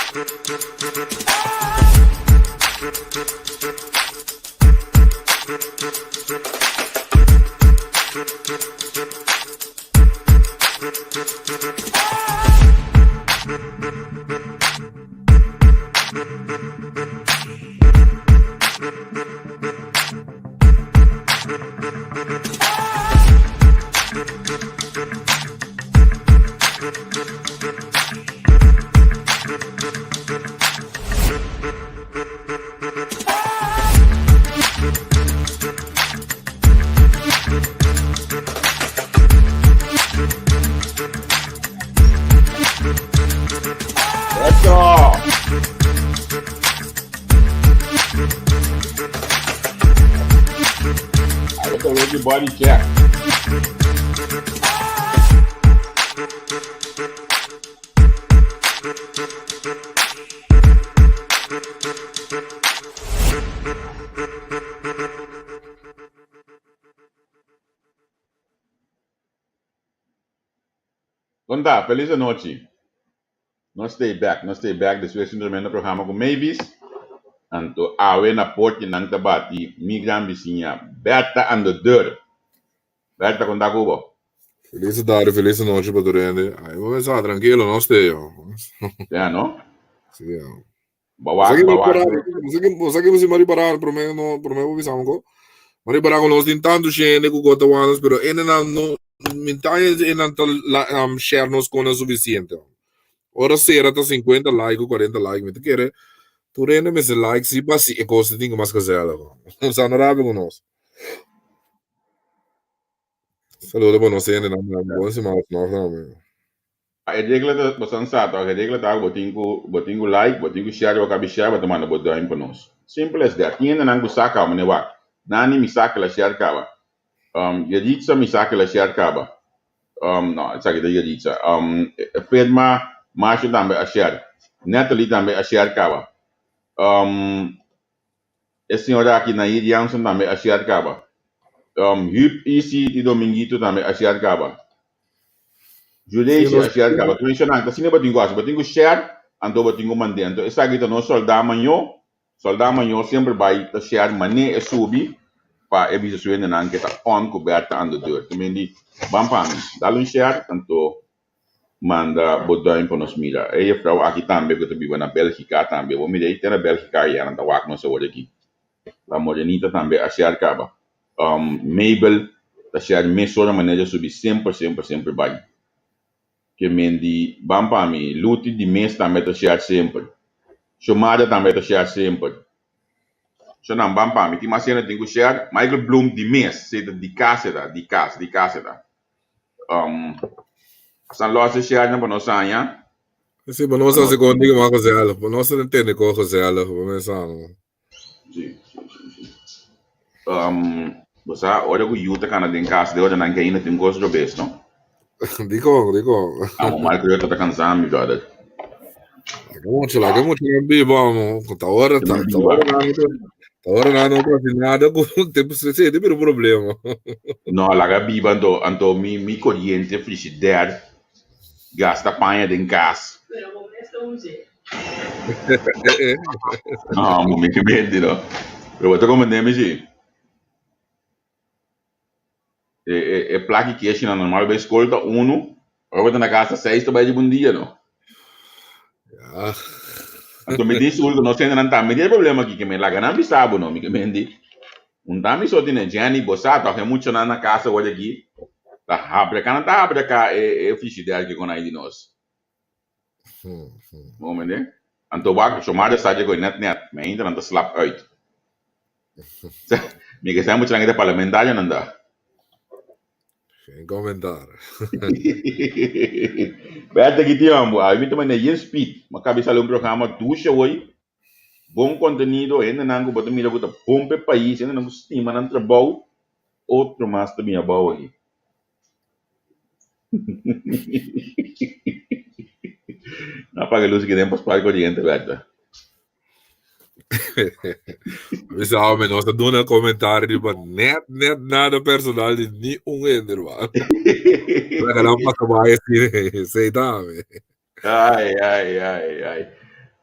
Eso! Ahí está Ricky Body Check. Konta, felis anochi. Nos stay back, nos stay back despues di un tremendo programa ku Mavis. Anto awe na porti nan ta bati mi gran bisiña Bertha aan de deur. Bertha, konta ku bo. Felis tarde, felis anochi pa tur hende. Ai, bo mesa trankilo, no stay yo. Ya, no? Sí, ya. Ba wak, ba wak. Bo sa ke bo si mariparar prome no prome bo bisa ko. Mariparar ku nos tin tantu shende ku gota wanos pero ene nan no mintaña e nan ta share nos kona sufisiente. Ora sera ta 50 like ku 40 like mi ta kere tur hende mester like si pa si e kos ta tin mas gezellig. Sa no rabia ku nos. Saludo pa nos hende nan bon siman nog nan. E regla ta bastante sa toch, e regla ta ku bo tin ku bo tin ku like, bo tin ku share, bo kabi share bo ta manda bo duim pa nos. Simple as that. Tin hendenan ku sa kaba mane wak. Nani mi sa kila share kaba. Um Yeritza mi sa kila share kaba. Um no esaki ta Yeritza. Um Firma Marcia tambe a share. Natalie tambe a share kaba. Um e señora aki Nair Jansen tambe a share kaba. Um Huub Isi di Dominguito tambe a share kaba. Sí, Judeshi a nos share kaba. Tu menshonan ta asina bo tin ku hasi. Bo tin ku share anto bo tin ku mand'é. Anto esaki ta nos soldá mañó. Soldá mañó semper bai ta share man'é e subi pa e bisa su hendenan ke ta on ku Bertha aan de deur. Te men di ban pa mi. Dal un share anto manda bo duim pa nos mira. E jefrouw aki tambe ku ta biba na Bélgika tambe. Bo mira ei te na Bélgika ayá nan ta wak nos awor aki. La Morenita tambe a share kaba. Um, Mabel ta share mesora manera subi semper semper semper bai. Ke men di ban pa mi. Luti di mes tambe ta share semper. Shomara tambe ta share semper. Shonan ban pa mi. Tin mas hende tin ku share. Michael Bloom di mes. Se ta di kas e ta. Di kas, di kas e ta. Um, San los e share nan pa nos haña. Sí, pa nos hasi kon diga mas gezellig. Pa nos tende kon gezellig. Pa mesa no. Sí, sí, sí, sí. Um, bo sa, ora ku yu ta kana den kas, de ora nan ke ainda tin kos robes, no? Dikon, dikon. Amo mal ku yo ta kansa mi, brother. Laga mucho, laga mucho nan biba, amo. Ta ora, ta, ta ora nan, ta ora nan no ta hasi nada ku te, sí, te bira un problema. No, laga biba anto, anto mi, mi koriente frigider gasta paña den kas. Pero bo mes ta us'é. No, mo mi ke menti no. Pero bo ta comprende mi si. E, e, e plaki keshi na normal bij school ta uno. Ora bo ta na casa seis ta bij di bun dia no. Ja. Anto mi tin sigur ku nos hendenan tambe tin e problema aki ke mi laga nan bisa bo no. Mi ke menti. Un ta mi so tene Jenny bo sa tok e muchanan na casa wor aki ta habra nan ta habra ka e e frigider ke kon ai di nos. Bo mende? Anto wak su madre sa dje net net, me ainda nan ta slap uit. Mi ke sa muchanan ke ta parlamentario nan ta. Geen commentaar. Berta ki tiempo, a mi ta manda yen speed. Ma kabi sali un programa dusha hoy. Bon contenido, hendenan ku bo ta mira ku ta bon pa e pais, hendenan ku stima nan trabou, otro mas ta bin abou aki. No apaga luz aki den pa spaar coriente, Berta. Mi sa me no sa duna comentario riba net net nada personal di ni un hende man. Laga nan pasa bai así, sei ta me. Ai, ai, ai, ai.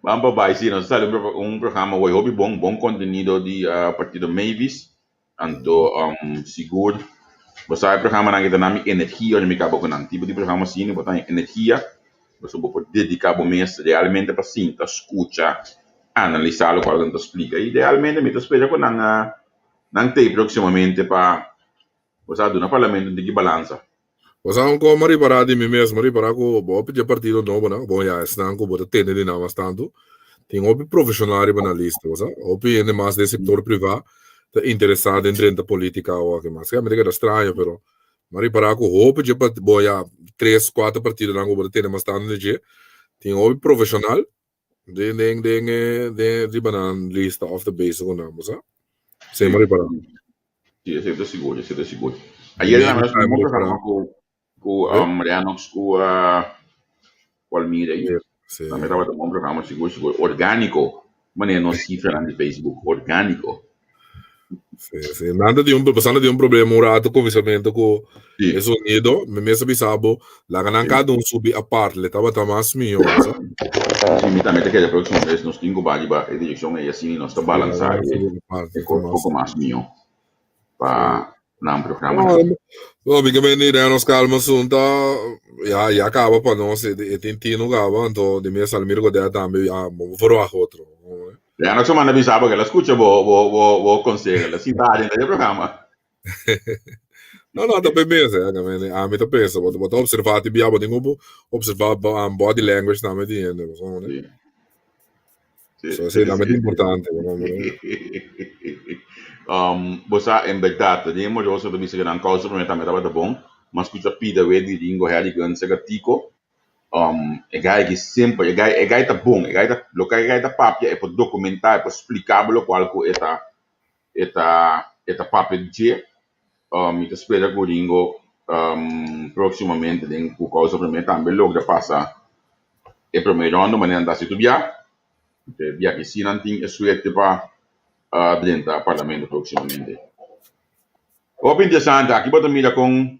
Ban pa bai, sí, nos a sali un programa hoy hopi bon, bon contenido di partido Mavis. Anto sigur bo sa e programanan ki ta na mi energia ora mi kaba ku nan. Tipo di programa asina bo ta haña energia pasobra bo por dediká bo mes realmente pa sinta, skucha, analisá lokual nan ta splika. I realmente mi ta spera ku nan nan t'ei próksimamente pa bo sa duna parlamento un tiki balansa. Bo sa un kos, mi a ripará di mi mes, mi a ripará ku bo hopi dje partido nobonan, bon ya esnan ku bo ta tende di nan mas tantu, tin hopi profeshonal riba nan lista, bo sa. Hopi hende mas den sektor privá ta interesá den drenta polítika o aki mas. Mi ta keda straño, pero mi a ripará ku hopi dje part, bon ya tres, kuater partidonan ku bo ta tende mas tantu di dje, tin hopi profeshonal den den den e den riba nan lista òf ta bezig ku nan, bo sa. Esei mi a ripará. Sí, esei ta sigur, esei ta sigur. Ayer na nos un programa ku ku um, Renox ku uh, Palmira aí. Sí. Tambe tabata un bon programa, sigur, sigur. Orgániko. Manera nos sifranan di Facebook, orgániko. Sí, sí. Nan ta tin un, pasando tin un problema un rato kuminsamentu ku Sí. e sonido. Mi mes a bisa bo, laga nan Sí. kada un subi apart, le tabata mas mihó, sa. Sí, mi tambe ta kere próximo vez nos tin ku bai riba e direkshon ei asina nos ta Sí, laga balansá nan e subi apart, e ta kos mas. poko mas mihó pa Sí. nan programa No, nan. no, mi ke meni Renos kalma asuntu ya ya kaba pa nos, e e tin tinu kaba, anto di mes Almir Godett tambe ya bo verwacht otro. Renos a manda bisa bo ke el a skucha bo bo bo bo konseho, el a sinta adentro di e programa. No, no, ta mes, eh, ke meni ami ta pensa, bo bo ta observa ti bia, bo tin ku observa body language tambe di hende, bo sa Sí. Sí, So, sí, sí, tambe ta sí. importante, bo komprende. Bo sa, en bèrdat, den e moroso ta bisa ku nan kousa promé tambe tabata bon. M'a skucha pida wet di Ringo Harrigan serka Tico. E gai aki semper, e gai, e gai ta bon, e gai ta, loke e gai ta papia e por dokumentá, e por spliká bo lokual ku e ta, e ta, e ta papia di dje. Mi ta spera ku Ringo próksimamente den ku kousa promé tambe logra pasa e promé rondo manera nan ta hasi tur bia. E bia ki si nan tin e suerte pa drenta parlamento próksimamente. Hopi interesante, aki bo ta mira kon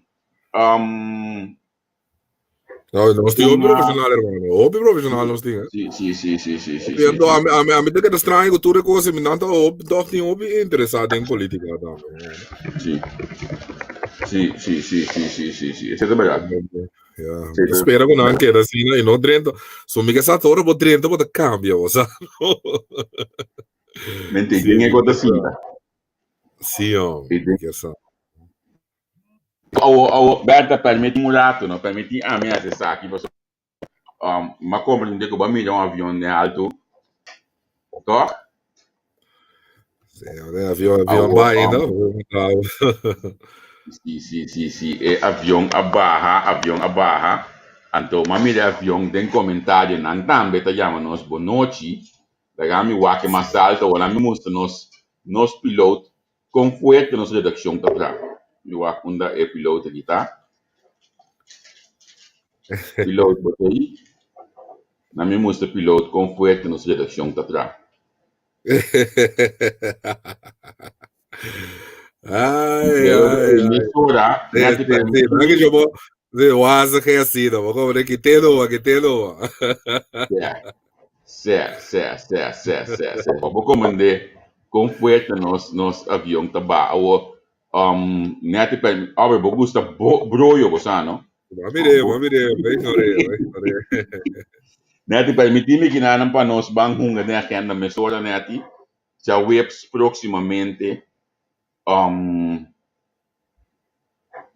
No, nos tin hopi Una profesional, hermano. Hopi profesional nos tin, eh. Sí, sí, sí, sí, sí, sí, Hopi, sí, anto, sí. ami, ami, ami ta keda straño ku tur e kos, mi nan ta hopi, toch tin hopi interesá den polítika tambe. Sí. Sí, sí, sí, sí, sí, sí, sí. Esei ta berdad. Ja, Sí, mi ta spera ku nan keda asina i no drenta. So mi ke sa ora bo drenta bo ta kambia, bo sa. Mente, Sí, den e mi kos ta ke sa. sinta. Sí, hom, Sí, mi den ke sa. Awo, awo, Berta, permití un rato, no? Permití ami hasi esaki, pasobra um, m'a comprendé ku bo a mira un avion den altu, toch? Sí, e avion, avion Awo, ba ainda. Sí, sí, sí, sí, e avion a baha, avion a baha. Anto, m'a mira e avion den comentarionan tambe ta yama nos bonochi. Laga mi wak e mas alto, awor nan mi mustra nos, nos piloot Kon fuerte nos redakshon ta traha? Mi wak unda e piloot aki ta. Piloot bo ta ei? Na mi mustra piloot kon fuerte nos redakshon ta traha. Ai, Pero ai, e ai. mesora, Sí, nati sí, pa sí. No que yo bo, sí, wazig e asina, bo como de kiteno, kiteno. Sè, sè, sè, sè, sè, sè, sè. Pa bo komprendé kon fuerte nos nos avion ta baha. Awor, um, nèt pa, Albert, bo gusta bo broyo, bo sa, no? Bo mir'é, bo mir'é, bo ignor'é, bo ignor'é. Nèt permití mi kinanan pa nos ban hunga den agenda mesora, Nèti. Djaweps próksimamente, um,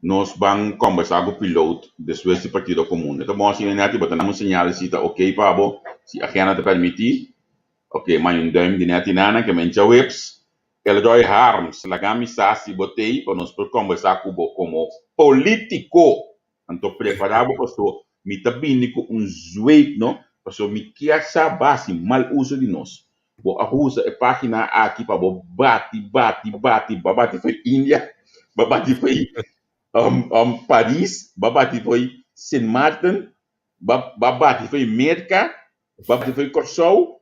Nos ban kombersá ku piloot despues di partido komun. E ta bon asina Netty, bo ta nan un señal si ta ok pa bo, si agenda ta permití. Ok, manda un duim di Netty nana ke men djaweps. Elroy Harms, laga mi sa si bo t'ei pa nos por kombersá ku bo komo polítiko. Anto prepará bo paso mi ta bini ku un zweep no, paso mi kier sa bo hasi mal uso di nos. Bo a usa e pagina aki pa bo bati, bati, bati, bo a bati fo'i India, bo a bati fo'i Paris, bo a bati fo'i Sint Maarten, bo a bati fo'i Merka, bo a bati fo'i Kòrsou,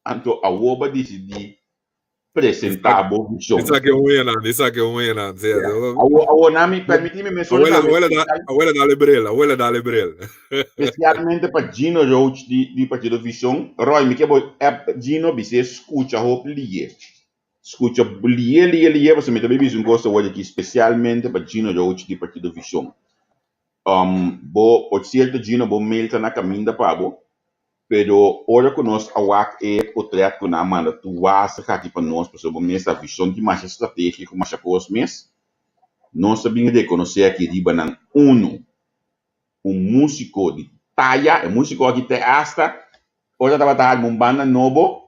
anto awor bo a disidí. Presentá bo vishon. Esaki un wenan, esaki un wenan. Sí, Ja. Awo, awo nami, permití mi menciona Abuela, tambe abuela, da, abuela dale bril, abuela dale bril. Especialmente pa Gino Roach di, di Partido Vision. Roy, mi ke bo app Gino bis'é scucha hopi liye. Scucha liye, liye, liye, pasobra mi ta bay bisa un cos awor aki specialmente pa Gino Roach di Partido Vision. Um, bo, por cierto Gino, bo mail ta na caminda pa bo, pero ora cu nos a wak e potret cu nan a manda tur wazig aki pa nos, pasobra bo mes ta vision tin masha strategia cu masha cos mes, nos a bin reconoce aki riba nan uno, un musico di taya, e musico aki te hasta ora tabata arma un banda nobo,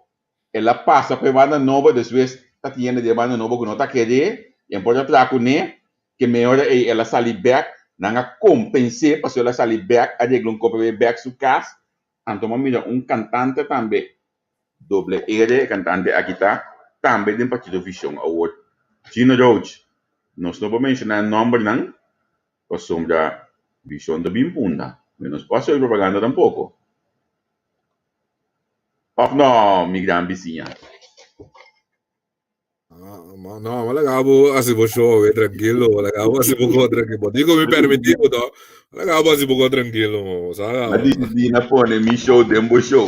El a pasa pa e banda nobo, despues ta tienda di e banda nobo ku no ta ker'é, i por ta traha kuné, ke mehor ei el a sali bèk, nan a kompens'é pasobra el a sali bèk, a regla un kopa pa e bèk su kas, anto mi a mira un kantante tambe, doble R e kantante aki ta, tambe den Partido Vision. Awor, Gino Roach, nos no por menshoná e nòmbernan, pasobra Vision ta bin punda, mi no por hasi propaganda tampoko. Of no, mi gran bisiña? Ah, ma, no, ma laga bo hasi bo show, we, tranquilo. Laga bo hasi bo ko tranquilo. Bo digo mi permití bo, no. Laga bo hasi bo ko tranquilo, mo. Sa Ma disidí na pone mi show den bo show.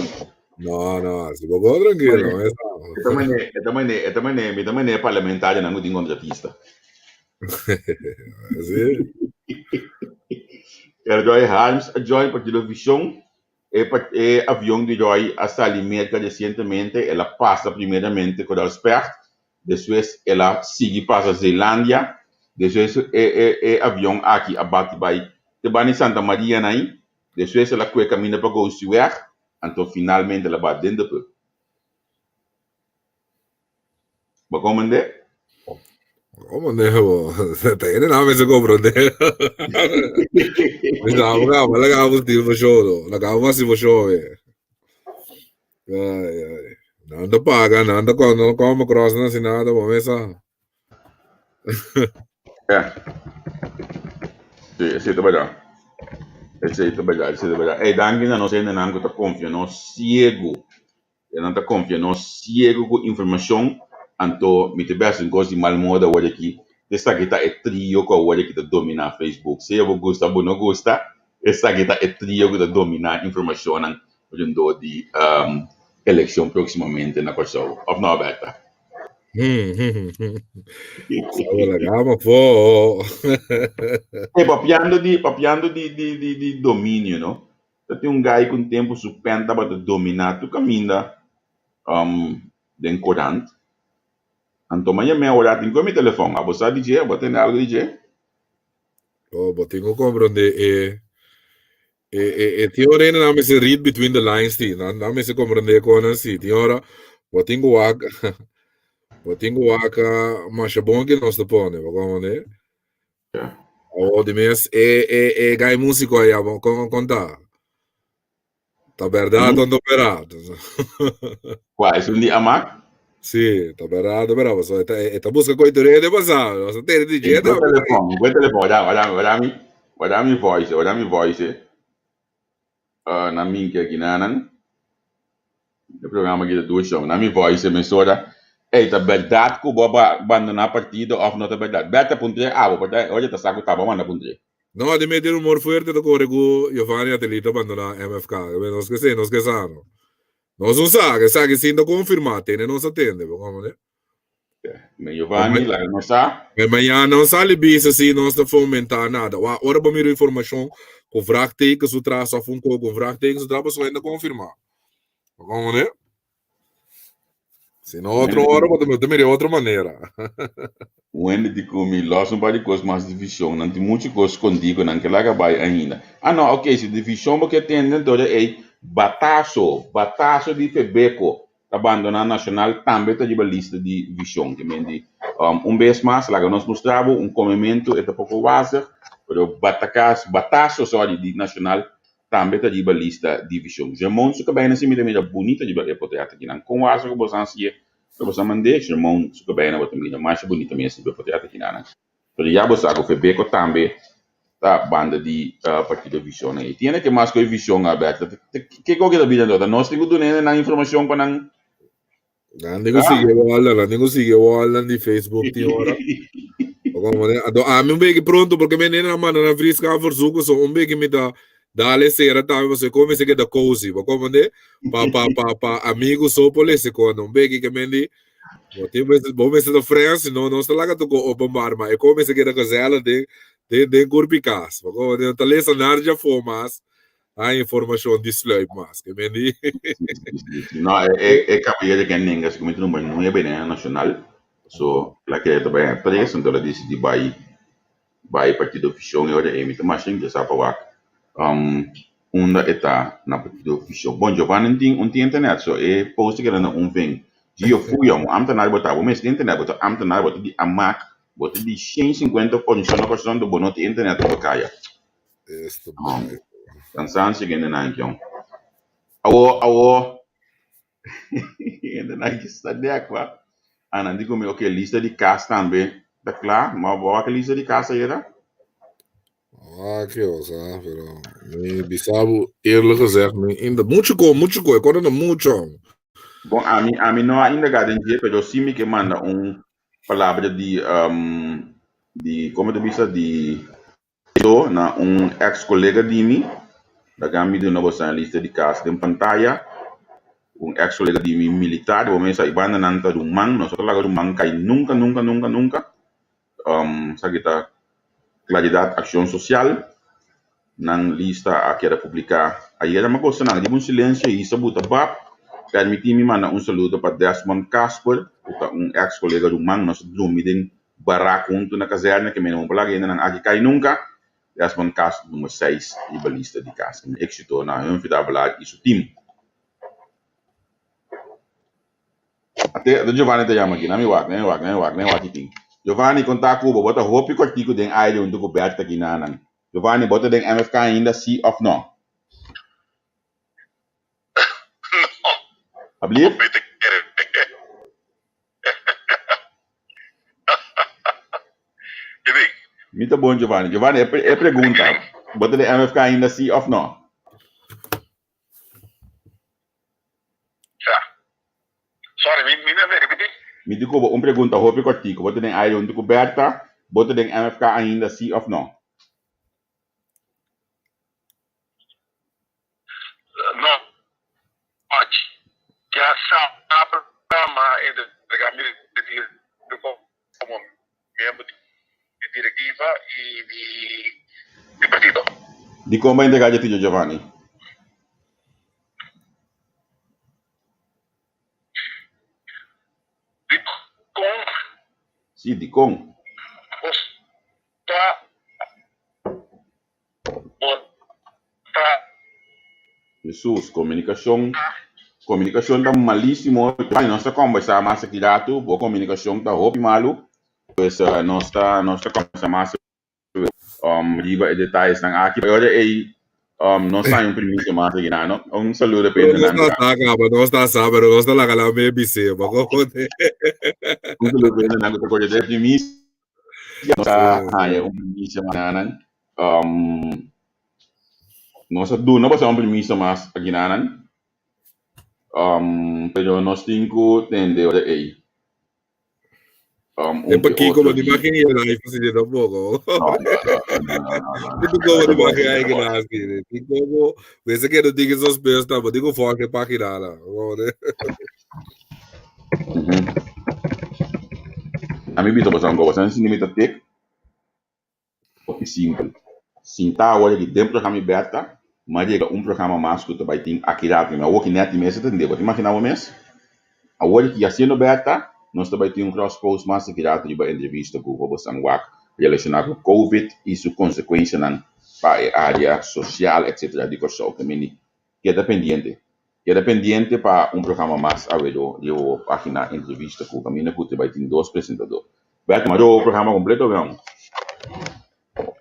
No, no, hasi bo ko tranquilo. Mane, e ta mane, e ta mane, e ta mane, mi ta mane parlamentarionan ku tin kontratista. Sí. El Roy Harms a join Partido Vision. E e avion di Roy a sali Merca recientemente, el a pasa primeramente Coral Specht, despues el a sigui pasa Zeelandia, despues e e e avion aki a bati bai te bani Santa Maria nai, despues el a cue caminda pa Goosiweg, anto finalmente el a bat den de pub. Bo komende? Komende bo. Ta ene na mester komprende. Bisa abo ka, ma laga abo stil bo show do. Laga abo hasi bo show we. Ai ai. Nan ta paga, nan ta kon, nan come across nan si nada, bo mesa. Ja. Sí, esei ta berdad. Esei ta berdad, esei ta berdad. Ey, danki na nos hendenan ku ta konfia nos siegu. E nan ta konfia nos siegu ku informashon, anto mi ta bes un kos di mal moda awor aki, esaki ta e trio ku awor aki ta dominá Facebook. Sea bo gusta o bo no gusta, esaki ta e trio ku ta dominá informashonnan rondó di elekshon próksimamente na Kòrsou. Òf no, Bertha? E papiando di papiando di di di di dominio, no? Ta tin un guy ku un tempu su pen tabata dominá tur kaminda den korant. Anto maña mi a ora tin ku mi telefòn. Abo sa di dje? Abo a tende algu di dje? Oh, bo tin ku komprondé e e e e tin ora nan mester read between the lines ti. Nan nan mester komprondé konan si. Tin ora bo tin ku wak bo tin ku wak masha bon ke nos ta pone, bo komprondé? Oh, di mes e e e gai músico allá, bo kon konta. Ta verdad o no verdad? Kua es un di amak? Sí, ta verdad, ta verdad. So, eta, eta busca coi tu rede pasado. O sea, te di Buen telefon, buen telefon. Wada, wada, wada mi, wada mi voice, wada mi voice. Na min ke aki nanan. E programa aki ta dushi. Na mi voice mesora. Ey, ta berdad ku bo a bandoná partido òf no ta berdad? Bert a puntr'é abo, pasobra oye ta sa ku ta bo manda puntr'é. No, di mete rumor fuerte ta kore ku Giovanni Atelita bandoná MFK. Nos ke se, nos ke sa no. Nos no sa, esaki sin ta konfirmá, tene nos a tende, bo komprende? Me Giovanni, laga nos sa. Me mañana no sali bisa si nos ta fomentá nada. Wa, ora bo mira informashon ku vraagteken su tras òf un kos ku vraagteken su tras, pasobra ainda konfirmá. Bo komprende? Si no otro ora, bo ta mira otro manera. Wendy di ku mi los un par di kos mas di vision. Nan tin muchu kos skondí ku nan ke laga bai ainda. Ah no, ok, si di vision bo ke tende, entonces ei bataso, bataso di Febeko ta bandoná Nacional tambe ta riba lista di vision. Ke men di, un bes mas laga nos mustra bo un komementu, e ta poko wazig, pero batakas, bataso, sorry, di Nacional Tambe ta riba lista di vision. Jermon su kabei na si mi ta mira bunita riba e potret akinan. Kon wasa ku boso a hasié ku boso a mand'é? Jermon su kabei na bo ta mira masha bunita mes riba e potret akinanan. Pero ya bo sa ku Febeco tambe ta banda di partido vision ei. Tiene ke mas ku e vision, Alberto. Ke ku ta bira anto? Ta nos tin ku duna hende nan informashon pa nan. Nan digo sigue wall, nan digo sigue wall di Facebook ti ora. Ado a mi un beki pronto porque me nena manda na vriska verzoeken so un beki mi ta dale sera tambe paso come se keda cozy. Bo komande pa pa pa pa amigo so por lese kono un beki ke mendi bo tin mester bo mester ta friends no no sta laga toko openbaar maar e come se keda gezellig den den den kurpi kas. Bo komande ta lesa narja fo mas a informacion di sluip mas. Ke men di. No, e, e, e caballero que nenga se comete número 9 na nacional. So, la que ta bai tres, entonces la decidi bai bai partido Vision e ora e mi ta mas interesado pa wak. Um, unda e ta na partido Vision. Bon, Giovanni tin un tin internet, so e post que na un ving. Gio fuya, un ambtenaar bota, bo mes internet, bota ambtenaar, bota di amak, bota di 150 position na corson, do bo no tin internet op kaya. Esto Um, cansancio que nan kion. Awo, awo. Hende nan ki sta dek va. Anan di mi, ok, lista di kas tambe ta kla. Ma bo wak lista di kas ayera? Ah, que osa, pero mi bisabu eerlijk gezegd, mi inda mucho ko, mucho ko, ik hoor mucho. Bon, ami no a indaga den dje, pero si mi ke manda un palabra di, um, di, como te bisa, di na un ex colega di mi, laga mi duna boso lista di kas den pantaya, un ex colega di mi militar, bo mesa ibanda nan ta ruman, nos laga ruman kai nunca, nunca, nunca, nunca. Sa kita Claridad Acción Social, nan lista a keda publica ayer. Ma gosta nan, riba un silencio hisa buta bap, permiti mi manda un saludo pa Desmond Casper, ku ta un ex colega ruman, nos drumi den barak hunto na kazerne, ke mene un plaga hende nan aki kai nunca. Desmond Casper nummer 6 riba lista di kas. Éxito na Humphrey Davelaar y su team. Ate, ate Giovanni ta yama aki. Nami wak, nami wak, nami wak, nami wak kitin. Giovanni, konta ku bo, bo ta hopi kòrtiku den aire huntu ku Bertha aki nanan. Giovanni, bo ta den MFK ainda, si òf no? No. Ablief? Mi ta kere. Kitin? Mi ta bon, Giovanni. Giovanni, e, e pregunta, bo ta den MFK ainda, si òf no? Ja. Sorry, mi mi mester repetí? Mi di ku bo un pregunta hopi kòrtiku. Bo ta den aire huntu ku Bertha? Bo ta den MFK ainda, si òf no? No. Ya sabra m'a entregá mi retiro komo miembro di direktiva i di partido. Dikon bo a entregá retiro, Giovanni? Dikon? Sí, dikon? Bo ta bo ta. Hesus, komunikashon, komunikashon ta malísimo. Giovanni, nos ta kombersá mas aki ratu, bo komunikashon ta hopi malu. Pues nos ta nos ta kombersá mas riba e detayesnan aki. Pero ora ei um, nos ta un primisia mas aki na, no? Un saludo pa Pero nos hendenan ta sa kaba, nos ta sa, pero nos ta laga la me bisé, ba kote. Un saludo pa hendenan ku ta kore de primisia. Nos ta haña un primisia mañana. Nos a duna boso un primisia mas aki nanan. Pero nos tin ku tende ora ei. E Un ke pakiko, otro ma di di. magia e live así tampoco. No, no, no, no, no, no, no, Digo no. como Esa di boa, magia esa ay boa. que así. Digo como, vese que no diga sospechoso, pero digo fuck que página la. Ami bisa boso anko, boso sinti mi ta tek, hopi simpel. Sinta awor aki den programa Bertha, mi a yega un programa mas ku ta bai tin aki rato. Mi awor ki nèt di mes a tende. Bo ta imaginá bo mes? Awor ki hasiendo Bertha, nos ta bai tin un cross post mas aki rato riba entrevista ku bo boso wak relashoná ku Covid i su konsekuensianan pa e área sosial etcetera di Kòrsou. Ke mindi keda pendiente. Keda pendiente pa un programa mas awe di bo página entrevista ku kaminda ku ta bai tin dos presentadó. Bertha, m'a do programa kompleto weon.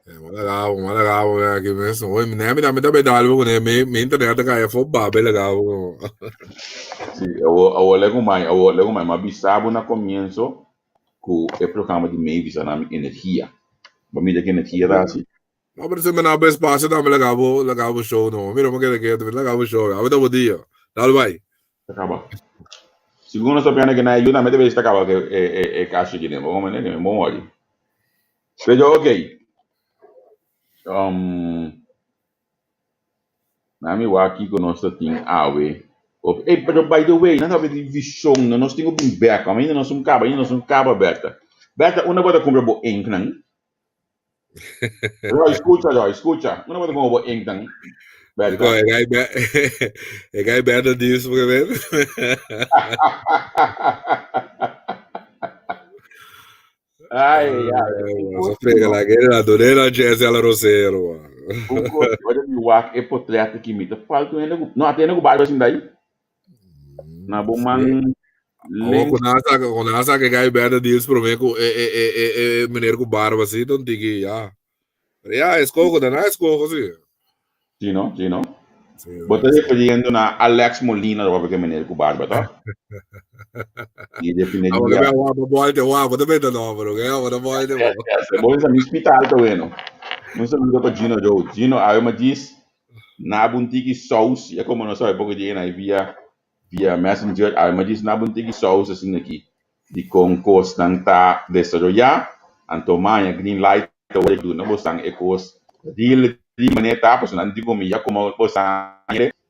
M'a lagabo, m'a lagabo aki mes. Oye, mi mi mi ta bedal bo kuné, mi mi internet ta kaya fo babe lagabo. Sí, awo awo lego mai, awo lego mai, m'a bisa bo na komienso ku e programa di Mavis a na mi energia. Bo mira ki energia ta hasi? No, pero si mi na espacio tambe lagabo, lagabo show no. Mira, mo keda ketu, lagabo show. Awe ta bo dia. Dal bai. Ta kaba. Segun nos ta piano ke nan ayuda, mi ta bes ta kaba ku e kashi aki den. Bo komprende? Ke mi bon wòri. Pero ok. Na mi wak kiko nos ta tin awe. Ey, pero by the way, nan ta papia di vishon, no? Nos tin ku bin bèk. Ainda nos un kaba, ainda nos un kaba, Bertha. Bertha, unda bo ta kumpra bo inknan? Roy, skucha, Roy, skucha. Unda bo ta kumpra bo inknan, Bertha? E gai e gai Bertha dies porque ven. Ai, ai. Essa frega lá, que era dona Jesse ala Rosero. Un kos, ora mi wak e potret aki mi ta falta un hende ku, no, ata hende ku barba asin dai. Na bo man Awo ku nan saka, ku nan saka e gai Bertha Diels prome ku e e e e e meneer ku barba así, don tiki ya. Pero ya, eskoho, dan a eskoho sí. Sí no, sí no. Bo ta referiendo na Alex Molina lo papia ku e meneer ku barba, toch? Di refineria. Abo ta wapa bolte wapa, ta beta nomber, ok? Abo ta bolte wapa. Yes, yes. Bo bisa mi spita alto bueno. Un saludo pa Gino Joe. Gino, awe ma djis na bun tiki saus, ya como no sabe poco di ena via via Messenger, awe ma djis na bun tiki saus asina aki di con cosnan ta desaroya, anto maña green light ta worde duna bosan e cos real di manera ta, pasobra nan di como ya como bosan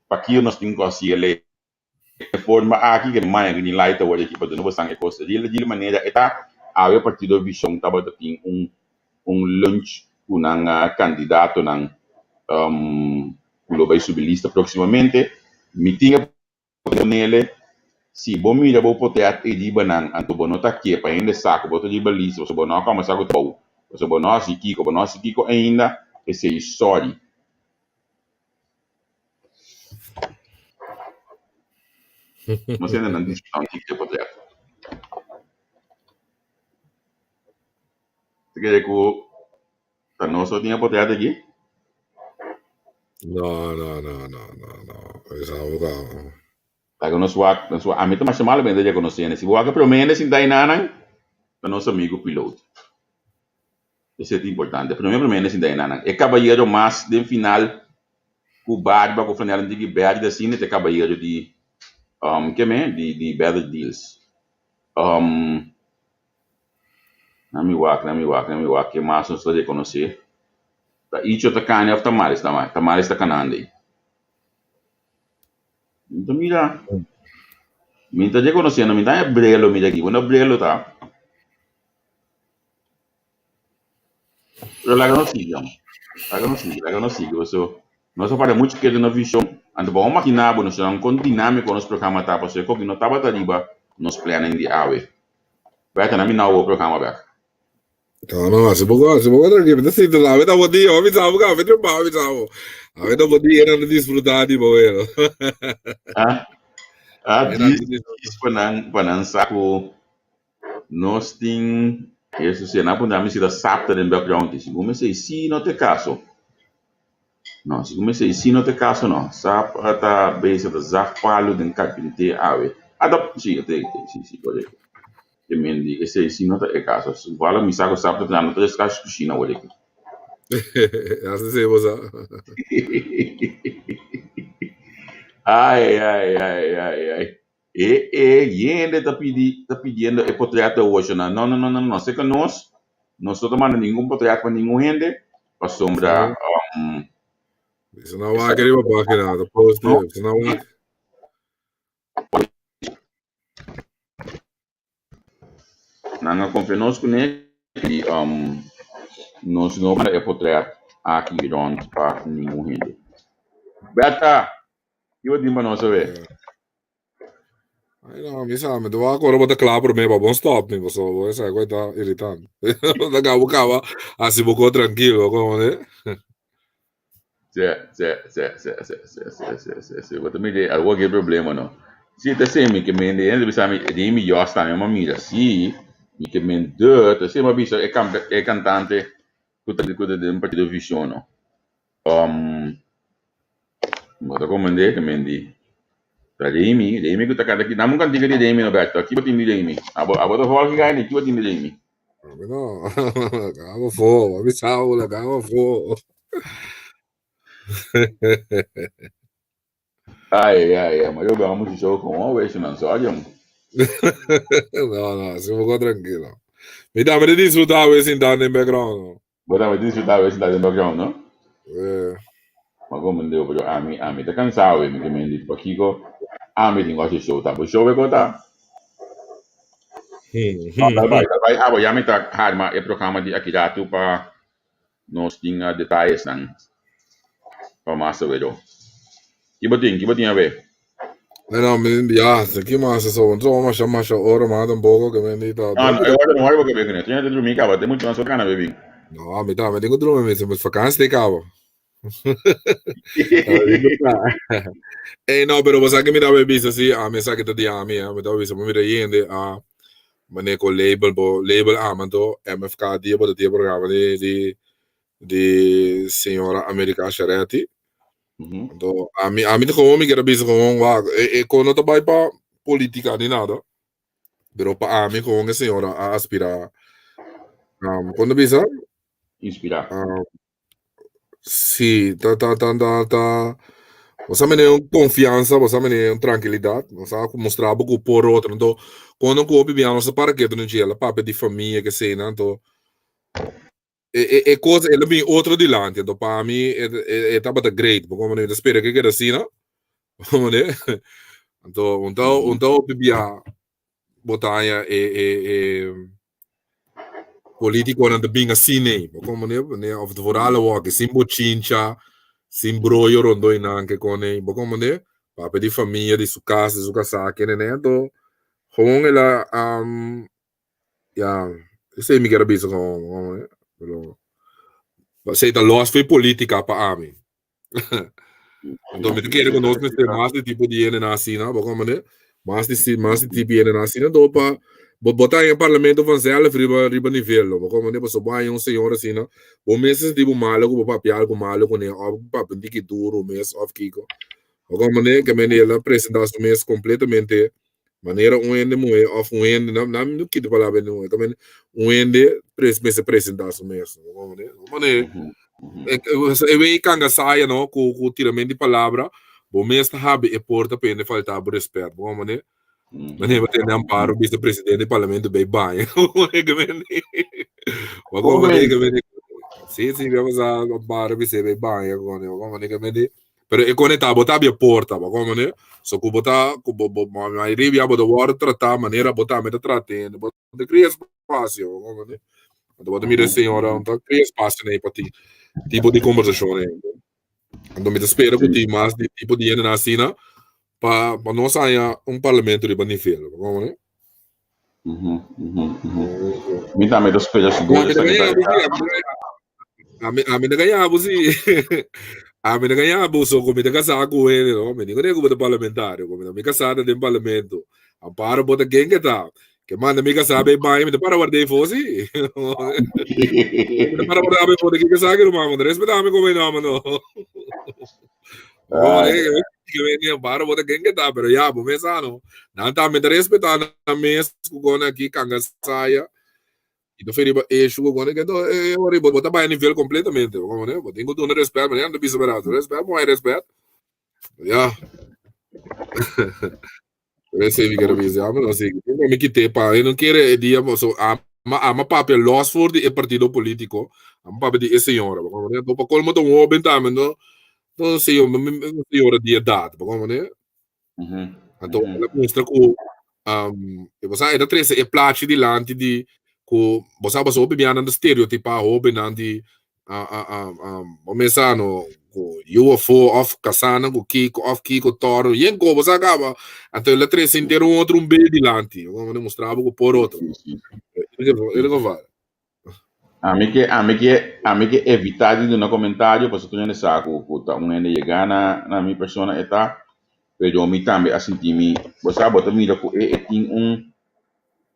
pakio nos tin cu haci e forma aki ke maña green light ta worde aki pa duna bosan e cos real di manera e ta. Awe Partido Vision tabata tin un un lunch cu nan candidatonan cu lo bay subi lista proximamente. Mi tin e ponele si bo mira bo potret ei riba nan anto bo no ta ke pa hende sa ku bo ta riba lista pasobra bo no a kòmbe sa ku ta bou pasobra bo no a hasi kiko bo no a hasi kiko ainda esei sorry. Nos hende nan diskushon kiko e potret. Ta kere ku Ta nos so tin e potret aki? No, no, no, no, no, no. Esa boca. Laga nos wak, nos wak. Ami ta masha malo bende rekonosé hende. Si bo wak e promé hende sinta enanan, ta nos amigu piloot. Esei ta importante. Promé promé hende sinta enanan. E kabayero mas den final ku barba ku flanela un tiki berde asina ta e kabayero di um keme di di Better Deals. Um Na mi wak, na mi wak, na mi wak, ke mas nos ta rekonosé? Ta Icho ta kani òf Tamaris ta Tamaris ta kanando ei? Mi ta mira, mi ta rekonosé, no mi ta haña Brelo mira aki, unda Brelo ta? Pero laga nos sigui, amo. Laga nos sigui, laga nos sigui, paso nos a para mucho ketu na vision, anto bo a makina bo, nos a kon dinámiko nos programa ta, paso e koki no tabata riba nos planning di awe. Bek, na mi nau bo programa bek. No, no, hasi poco, hasi poco tranquilo. Mi ta sinti la, mi ta bo dia, mi sa bo ka, mi ta mi sa bo. A mi ta bo dia, na disfruta di bo, bueno. Ah, ah, dis, dis pa nan, pa nan sa ku Nos tin eso si nan puntra mi si ta sapta den background y segun mi esey si no ta e caso. No, segun mi esey si no ta e caso no. Sap ta bezig ta zag palu den carpinté awe. Ah ta, si, te, si, si, correcto. Te men di esey si no ta e caso. Toevallig mi sa cu sap ta trahando tres cash cushina awor aki. Así sí, bo sa. Ay, ay, ay, ay, ay. E e hende ta pidi ta pidiendo e potret ta wosha nan. No, no, no, no, no. Seka nos, nos no ta manda ningun potret pa ningun hende pasobra um, Bisa na wak riba página, ta post no, bisa na wak. Nan a konfia nos kuné i um, nos no manda e potret aki rond pa ningun hende. Berta, kiba tin pa nos awe? Ai no, mi sa, mi te wak ora bo ta kla promé pa bon stop mi, pasobra bo sa ku ta irritant. Ta kaba kaba hasi bo ko trankilo, komo ne? Sí, sí, sí, sí, sí, sí, sí, sí, sí, sí. Bo ta mira algo aki problema no. Sí, ta esei mi ke men de hende bisa mi den mi yòs tambe mi a mira sí, mi ke men de, ta esei mi a bisa e e kantante ku ta ku ta den Partido Vision no. Um, bo ta komprendé ke men di ta Remy, Remy ku ta kanta aki, dame un kantika di Remy Roberto, aki bo tin di Remy? Abo abo ta vòlg ki aki bo tin di Remy? No, acaba fo, a mi acaba fo. Ai, ai, ai, ma yo vamos show con un vez nan sorry. No, no, así un poco tranquilo. Mi tambe ta disfruta we sinta den background, no. Bo tambe ta disfruta we sinta den background, no? Eh. Ma como Deo, pero ami, ami ta cansado we, mi ke men di pakiko ami tin ku hasi show ta. Bo show we ko ta? No, tal bai, tal bai abo ya mi ta harma e programa di aki ratu pa nos tin detayesnan pa mas sabedo. Ki bo tin? Ki bo tin awe? Bueno, mi, ya, ki mas eso? No masha masha ora mas tampoco que me ta. No, no, e ora no hora bo ke be kuné. Tin ta drumi kaba, te mucho mas gana bebi. No, mi ta, mi tengo drumi, mi mi vakantie kaba. Ey, no, pero bo sa ke mi ta bisa si, a mi sa ke ta di ami, mi ta bisa, mi ta yende a mane ko label bo label ama anto MFK dia bo ta tin e programa di di di señora America Charetti. Anto ami ami ta gewoon mi kier a bisa gewoon wak e e ko no ta bai pa politica ni nada pero pa ami gewoon e señora a aspira kon ta bisa? Inspira. Si, ta ta ta ta ta bo sa mene un confianza, bo sa mene un tranquilidad, bo sa cu mustra bo cu por otro. Anto, cuando cu hopi bia nos ta para ketu na dje, la papia di famia ke esei anto e e e cosa el a bin otro dilanti. Anto pa mi e e e tabata great, bo comprende? Mi ta spera ke keda asina, bo comprende? Anto un ta un ta hopi bia bo ta haña e e e politiconan ta bin asina ei, bo comprende? Manera of vooral awor ke sin bochincha, sin broyo rondó i nan ke kon ei, bo comprende? Papia di famia, di su kas, di su kasá, kende ne, anto gewoon el a ya, esei mi kier a bisa gewoon, bo comprende? Pero esei ta los for e politica pa ami. Anto mi ta kere ku nos mester mas di tipo di hendenan asina, bo comprende? Mas di mas di tipo di hendenan asina, anto pa bo bo ta haña parlamento vanzelf riba riba nivel, bo comprende? Pasobra bo haña un señor asina, bo mes ta sinti bo malo ku bo papia algu malo kuné òf bo papia un tiki duru mes òf kiko. Bo comprende? Ke mende el a presentá su mes kompletamente manera un hende muhé òf un hende, nan nan no kita palabra hende muhé, ke un hende mester presentá su mes, bo comprende? Bo manera E wei kanga saya no ku ku tiramento di palabra bo mes ta habri e porta pa hende falta bo respet bo mane mane bo tende Amparo bisa presidente di parlamento bay baña bo mane si si mi a pasa Amparo bisa bay baña bo mane pero e konekta bo ta habri e porta bo mane so ku bo ta ku bo bo mayoria bo ta wòrdu trata manera bo tambe ta trata hende bo ta kria espacio, bo comprende? Anto bo ta mira e señora, no ta kria espacio nei pa tin tipo di conversacion ei. Anto mi ta spera ku tin mas di tipo di hendenan asina pa pa nos haña un parlamento riba nivel, bo comprende? Mi tambe ta spera sigur esaki ta e caso. Ami ami ta gaña bo si. Ami ta gaña bo so ku mi ta kasá ku hende no. Mi ningun ku bo ta parlamentario. Ku mi ta mi kasá ta den parlamento. Amparo bo ta ken ke ta. Ke manda mi kasá bay baño mi ta para ward'é afó si. Mi ta para ward'é afó de ke kasá ki ruman. Bo ta respetá mi komo e nòmber no. Amparo bo ta ken ke ta pero ya bo mes sa no. Nan tambe ta respetá nan mes ku gona aki kanga saya. I ta feri riba eshu ku kone kende e ora bo ta bai a nivel kompletamente bo komprende bo tin ku duna respet manera nan ta bisa berato respet bo hay respet ya pero esei mi kere bisa ya mi no sigui mi kite pa e no kere e dia so ama ama papia los for di e partido politico ama papia di e señora bo komprende pa kolmo ta un hoben tambe no no señor señora di edat bo komprende. Anto el a mustra ku e bo sa e ta trese e plachi dilanti di ku bo sa pasobra hopi bianan ta stereotipá hóbennan di bo mesa no ku yu afó òf kasánan ku kiko òf kiko tòrno yen ko bo sa kaba anto el a trese henter un otro un be dilanti bo mustra bo ku por otro e lo ke Ami ke ami ke ami ke evitá di duna komentario pasobra tur hende sa ku ku ta un hende yegá na na mi persona e ta, pero mi tambe a sinti mi, bo sa bo ta mira ku e e tin un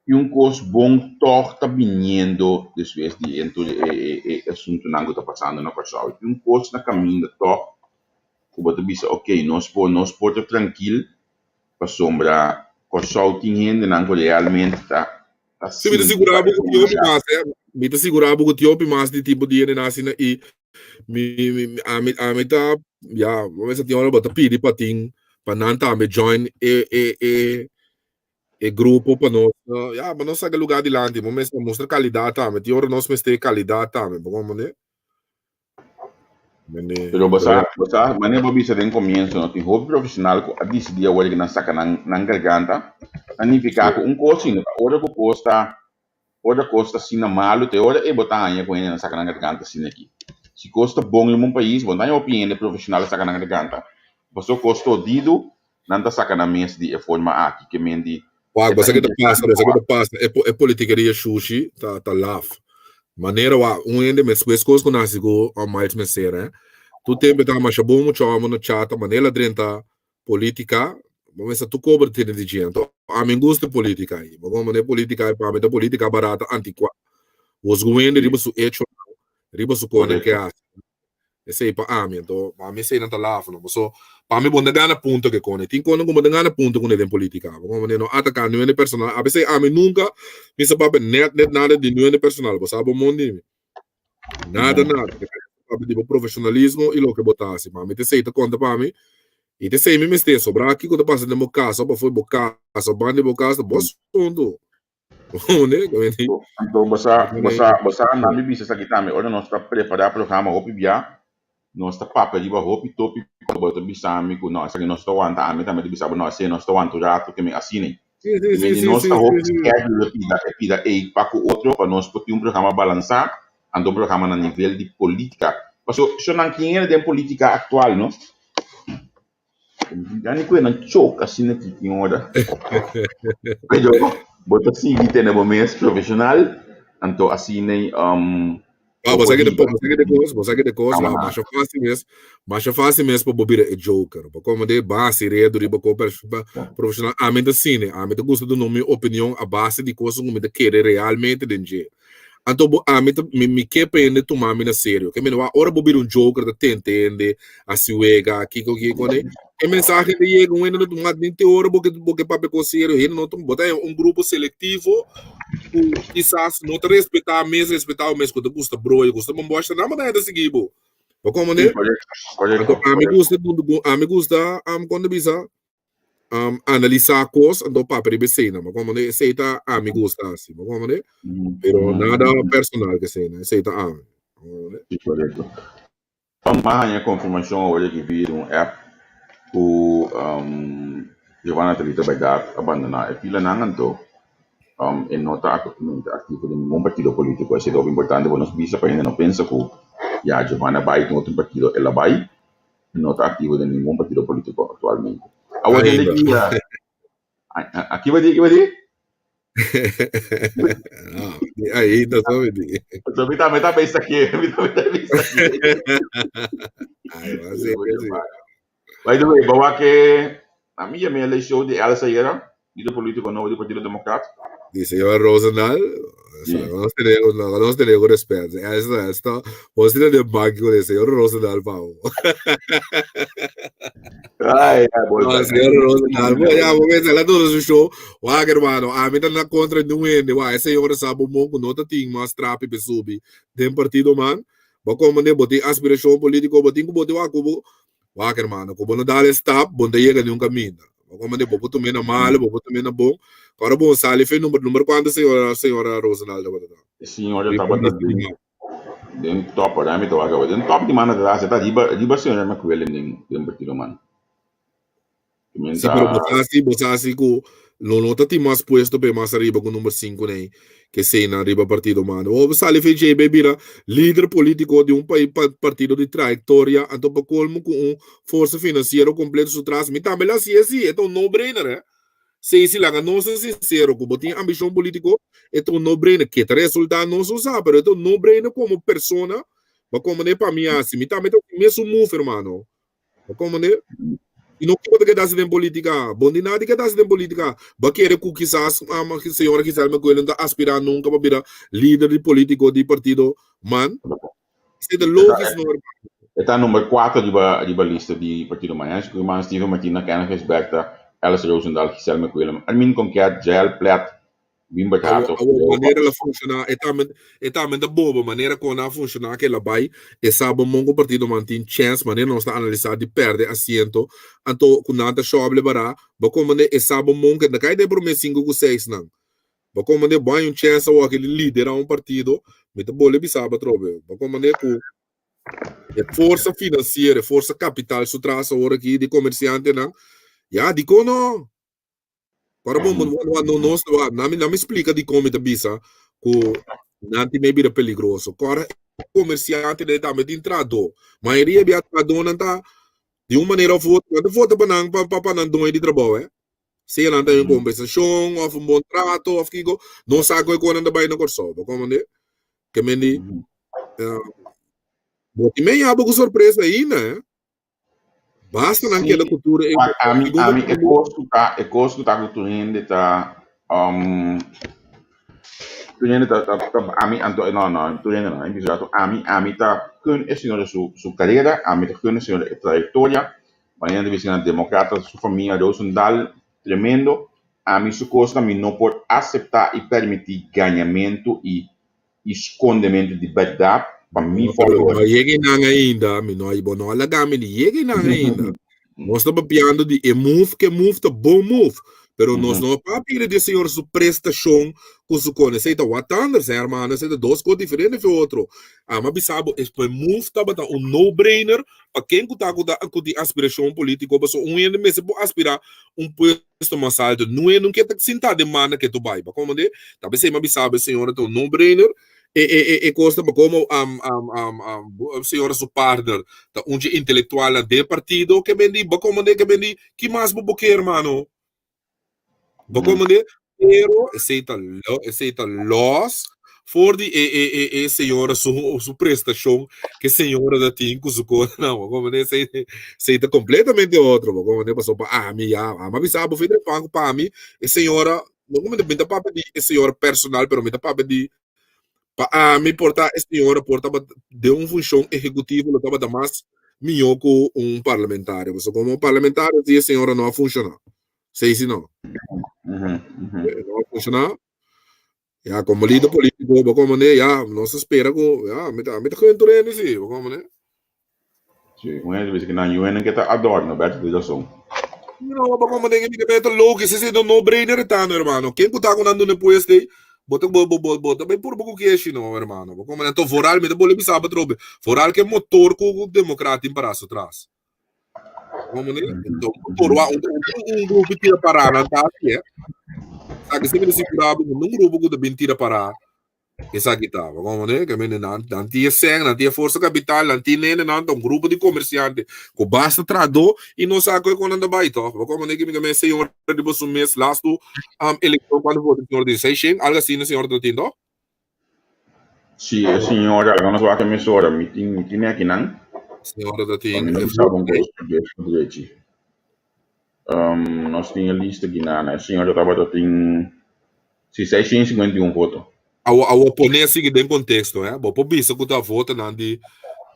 tin un kos bon tòg ta biniendo despues di e tur e e e asuntunan ku ta pasando na Kòrsou. Tin un kos na kaminda tòg ku bo ta bisa oke nos por nos por ta trankil pasobra Kòrsou tin hendenan ku realmente ta ta Sí, mi ta sinti sigurá pa bo e ku tin hopi komunidat. mas, eh. Mi ta sigurá bo ku tin hopi mas di tipo di hende asina i mi, mi, mi- ami, ami ta, ya, bo mester tin ora bo ta pidi pa tin, pa nan tambe join e, e, e, E grupo pa nos, ya, pa nos saca lugar dilanti, bo mester mustra calidad tambe. Tin ora nos mester calidad tambe, bo comprende? Mende, Pero bo pero sa, bo sa, manera bo bisa den comienzo, no tin hopi profesional cu a dicidi awor di nan saca nan, nan garganta. Ta nifica cu un cos si no ta ora cu cos ta, ora cos ta asina malo, te ora ey bo ta haña cu hende nan saca nan garganta asina aki. Si cos ta bon den un pais, bo no ta haña hopi hende profesional a saca nan garganta. Pasobra cos ta odido, nan ta saca nan mes di e forma aki, ke men di Wak, e ta bo sa ke ta pasa, interesante bo sa ke wak. ta pasa, e, e politikeria shushi ta, ta laf. Manera wak, un hende mes kos ku nasi ku um, Miles Messer, eh. Tu tempo ta masha bon mucho amo na chata, manera drenta politica, bo mester tu kober tene di dje. Anto, ami gusta politica aí. Bo como politica aí, pa mi ta politica barata, antiqua. Bos guende riba su hecho, riba su kone ke Correcto. hace. Esei pa ami, anto pa mi esei nan ta laf no. Paso pa mi bo no gana punto ke kone. Tin kone ku bo no gana punto kune den politika. Bo komo no ataka nuende personal. A pesei ami nunka mi sa papia net net nada di nuende personal. Bo sa bo mon di mi. Nada nada. Papia di bo profesionalismo i loke bo ta hasi. Pa mi ta esei ta konta pa mi. I ta esei mi mester. Sobra kiko ta pasa den bo kas o pafo bo kas o banda di bo kas ta bo asuntu. Anto bo sa, bo sa, bo sa na mi bisa esaki tambe, ora nos ta prepará programa hopi bia, nos ta papia riba hopi tópiko, bo ta bisa mi ku no, esaki nos ta wanta, ami tambe ta bisa bo no, esei nos ta wanta un ratu, ke mi asina. I mi di nos ta hopi schedule e pida, e pida ei pa ku otro pa nos por tin un programa balansá, anto un programa na nivel di polítika. Pasobra shownan kin den polítika aktual no. Ya ni kue nan choke asina ki tin ora. Pero bo ta sigui tene bo mes profesional, anto asina Ah, bo bo sa por ke de hiba bo sa ke de kos, bo sa ke de kos, kama wa na. masha fácil mes, masha fácil mes pa bo bira e joker. Bo como de base redo riba ko profesional. Ami ta sine, ami ta gusta duna mi opinion a base di kos ku mi ta kere realmente den dje. Anto bo ami ta mi mi ke pa hende tuma mi na serio. Ke mende wak ora bo bira un joker ta tente hende, hasi wega, kiko kiko ne. E mensahe ta yega un hende no tuma den te ora bo ke bo ke papia kos serio hende no tuma. Bo ta un grupo selectivo ku kisas no ta respetá mes respetá bo mes ku ta gusta broya, gusta bomboshi, nan bo ta hende sigui bo. Bo Sí, komprende? korekto, Anto korekto, ami korekto. gusta ami gusta kon ta bisa analisá kos anto papia riba esei bo komprende esei ta ami gusta hasi bo komprende pero nada personal ke esei esei ta ami bo komprende. Sí, korekto. Mi a haña konfirmashon awor di via di un app ku Giovanna Thalita bèrdat a bandoná e filanan anto e no ta aktualmente aktivo den ningun partido polítiko. Esei ta hopi importante pa nos bisa pa hende no pensa ku ya Giovanna bai tin otro partido el a bai. No ta aktivo den ningun partido polítiko aktualmente. Awor hende Ainda. ki a ki bo di ki bo di? No, di ainda so mi di. So mi tambe ta bisa ki, mi tambe ta bisa ki. Ai, va ser que sí. By the way, bawa ke a mi yamé el show di Elsa ayera, lider polítiko nobo di Partido Demokrat. Di señor Rosendahl, Sí. nos tenemos, no, nos tenemos respeto. Elsa, esto, vos tiene de banco de señor Rosendahl, pavo. Ay, ay, No, bolsa. señor Rosendahl, bo, ya, bo ves, ela duna su show. Wak, hermano, a mi ta na contra di un hende, wak, e señor sa bo mon ku no ta tin mas trapi pe subi den partido man. Bo komprende, bo tin aspiracion politico, bo tin ku bo tin wak ku bo Wak hermano, ku bo no dal e stap, bo no ta yega niun kaminda. Bo komprende, bo por tum'é na malu, bo por tum'é na bon. Ku ora bo sali fe number, number kuantu señora, señora Rosendahl tabata ta? E señora Riba tabata lista di den, man. den top, ora mi ta wak awe. Den top di man atrás, e ta riba, riba señora McWilliam den, den partido man. Sí, pero bo sa si, bo sa si ku lo no ta tin mas puesto pe mas ariba ku number 5 nei ke sei na riba partido mano. O sali fe JB bira lider politico di un pai pa, partido di trayectoria anto pa colmo ku un forsa financiero completo su tras. Mi tambe la hacía si, e ta un no brainer eh. Sei si laga nos ta sincero ku bo tin ambicion politico, e ta un no brainer. Ke ta resulta nos no sa, pero e ta un no brainer como persona. Ba como ne pa mi hasi. Mi tambe ta mesun move hermano. Bo komprende? I no kiko ta kedasi den politika. Bon di nada kedasi den politika. Bo kere ku kisas señora Giselle McQuillan ta aspirá nunka pa bira lider di politiko di partido man? Esei ta logis no hermano. E ta number 4 riba riba lista di partido man. Hens Koeman, Steven Martina, Kenneth Gijsbertha, Alice Rozendal, Giselle McQuillan, Armin Konket, Jael Plet. Bin batato. Awor manera la funciona e tambe e tambe ta bobo manera con a funciona ke la bai e sa bo mon ku partido man tin chance manera nos ta analisa di perde asiento anto ku nan ta shoble bara bo komende e sa bo mon ke ta kai den prome sinku ku seis nan bo komende bo hay un chance awor aki di lidera un partido mi ta bole bisa bo atrobe bo komende ku e forsa financiero e forsa capital su tras awor aki di comerciantenan ya dikon no. Para bo, no, nos, nami, nami explica di kon mi ta bisa ku nan tin bira peligroso. Kora comerciante de tambe tin trahadó. Mayoria bia trahadónan ta di un manera of otro, nan ta vota pa nan pa pa nan doño di trabou, eh. Sea nan ta un kompensashon of un bon trato of kiko, no sa ku e konan ta bai na Kòrsou. Bo komprende? Ke men di, bo tin men yaba ku sorpresa ainda, eh. Basta nan keda ku tur e Wak, ami, ami, e kos ku ta, e kos ku ta ku tur hende ta, um, tur hende ta, ta, ta, ami, anto, no, no, tur hende no, empiezo rato, ami, ami ta gun e señora su, su carera, ami ta gun e señora e trayectoria, manera nan ta bisa na democrata, su famia Rosendaal, tremendo, ami su kos ta mi no por acepta y permiti gañamento y i skondementu di bèrdat pa mi No, pero followers. no yega einan ainda, mi no, bo no a laga mi ni yega einan ainda. Nos ta papiando di e move, ke move ta bon move, pero nos no a papia di e señor su prestashon ku su kone. Esei ta wat anders, hè, hermano, esei ta dos kos diferente fe otro. Ami a bisa bo, e move tabata un no-brainer pa ken ku ta ku ta ku tin aspirashon politiko, pasobra un hende mester por aspirá un puesto mas alto. Nue no ke ta sintá den manda ke tu bai. Bo komprendé? Ta p'esei mi a bisa bo, e señora ta un no-brainer. E e e e kos ta pa komo señora su partner ta un dje intelektualnan den partido ke men di, bo komprendé ke men di, ki mas bo bo ke hermano? Bo komprendé? Pero esei ta esei ta lòs for di e e e e señora su su prestashon ke señora ta tin ku su kosnan. Bo komprendé? Esei esei ta kompletamente otro. Bo komprendé? Pasobra pa ami ya, ami a bisa bo fin di pan ku pa ami e señora, no ku mi ta papia di e señora personal, pero mi ta papia di Pa ami por ta e señora por tabata den un funshon ehekutivo lo tabata mas mihó ku un parlamentario. Pasobra komo parlamentario si e señora no a funshoná. Sei si no? No a funshoná. Ya komo lider polítiko bo komand'é ya nos ta spera ku ya mi ta mi ta gun tur hende si bo komand'é. Sí, un hende bisa ku nan yunan ke ta adorno, Berto tin rason. No, bo como den mi ta loco, ese es no brainer tano, hermano. Ken ku ta ku nan dune puesto ei? Bo ta bo bo bo bo ta bai purba ku keshi no, hermano. Bo como to vooral mi ta bole bisa atrobe. Vooral ke motor ku ku democrat tin para su tras. Como ne? Então, motor wa un un grupo tira para nan ta así, eh. Sa que se mi segura un grupo ku ta bin tira para. Esaki ta, bo komprende? Ke mende nan, nan tin e sèn, nan tin e forsa kapital, nan tin nene, nan ta un grupo di komersiante ku basta trahadó i no sa koe kon nan ta bai tòg. Bo komprende ke mi ta mende señor riba su mes lastu elekshon kuantu voto señor tin? Seishent? Algu asina señor ta tin tòg? Si, e señora, laga nos wak e mesora, mi tin, mi tin akinan. Señora ta Pa tin mi no e bisa voto bon ei. kos bes ku drechi. Nos tin e lista aki na, e señora tabata tin Si 651 voto. Awo awo pone sigui den contexto eh. Bo por bisa cu ta votonan di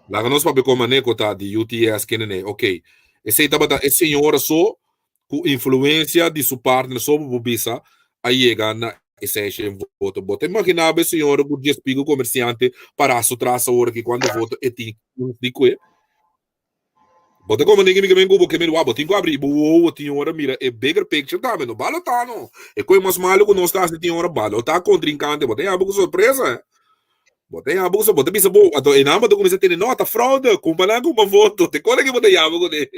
laga nos papia con mane cu ta di UTS kende ok. Esey tabata e señora so cu influencia di su partner so bo por bisa a yega na e 600 voto. Bo ta imagina bo e señora cu dies pico comerciante para su tras awor aki cuanto voto e tin di cue? Bo ta como nigga mi ke bo ke mi bo tin ku abri bo wowo tin ora mira e bigger picture tambe no balotá no e koe mas malo ku nos ta hasi tin ora balotá kontrinkante bo ta yama bo ku sorpresa eh bo ta yama bo ku bo ta bisa bo anto e nan bo ta kuminsá tene no ta fraude kumpa nan kumpa voto te kore ke bo ta yama kuné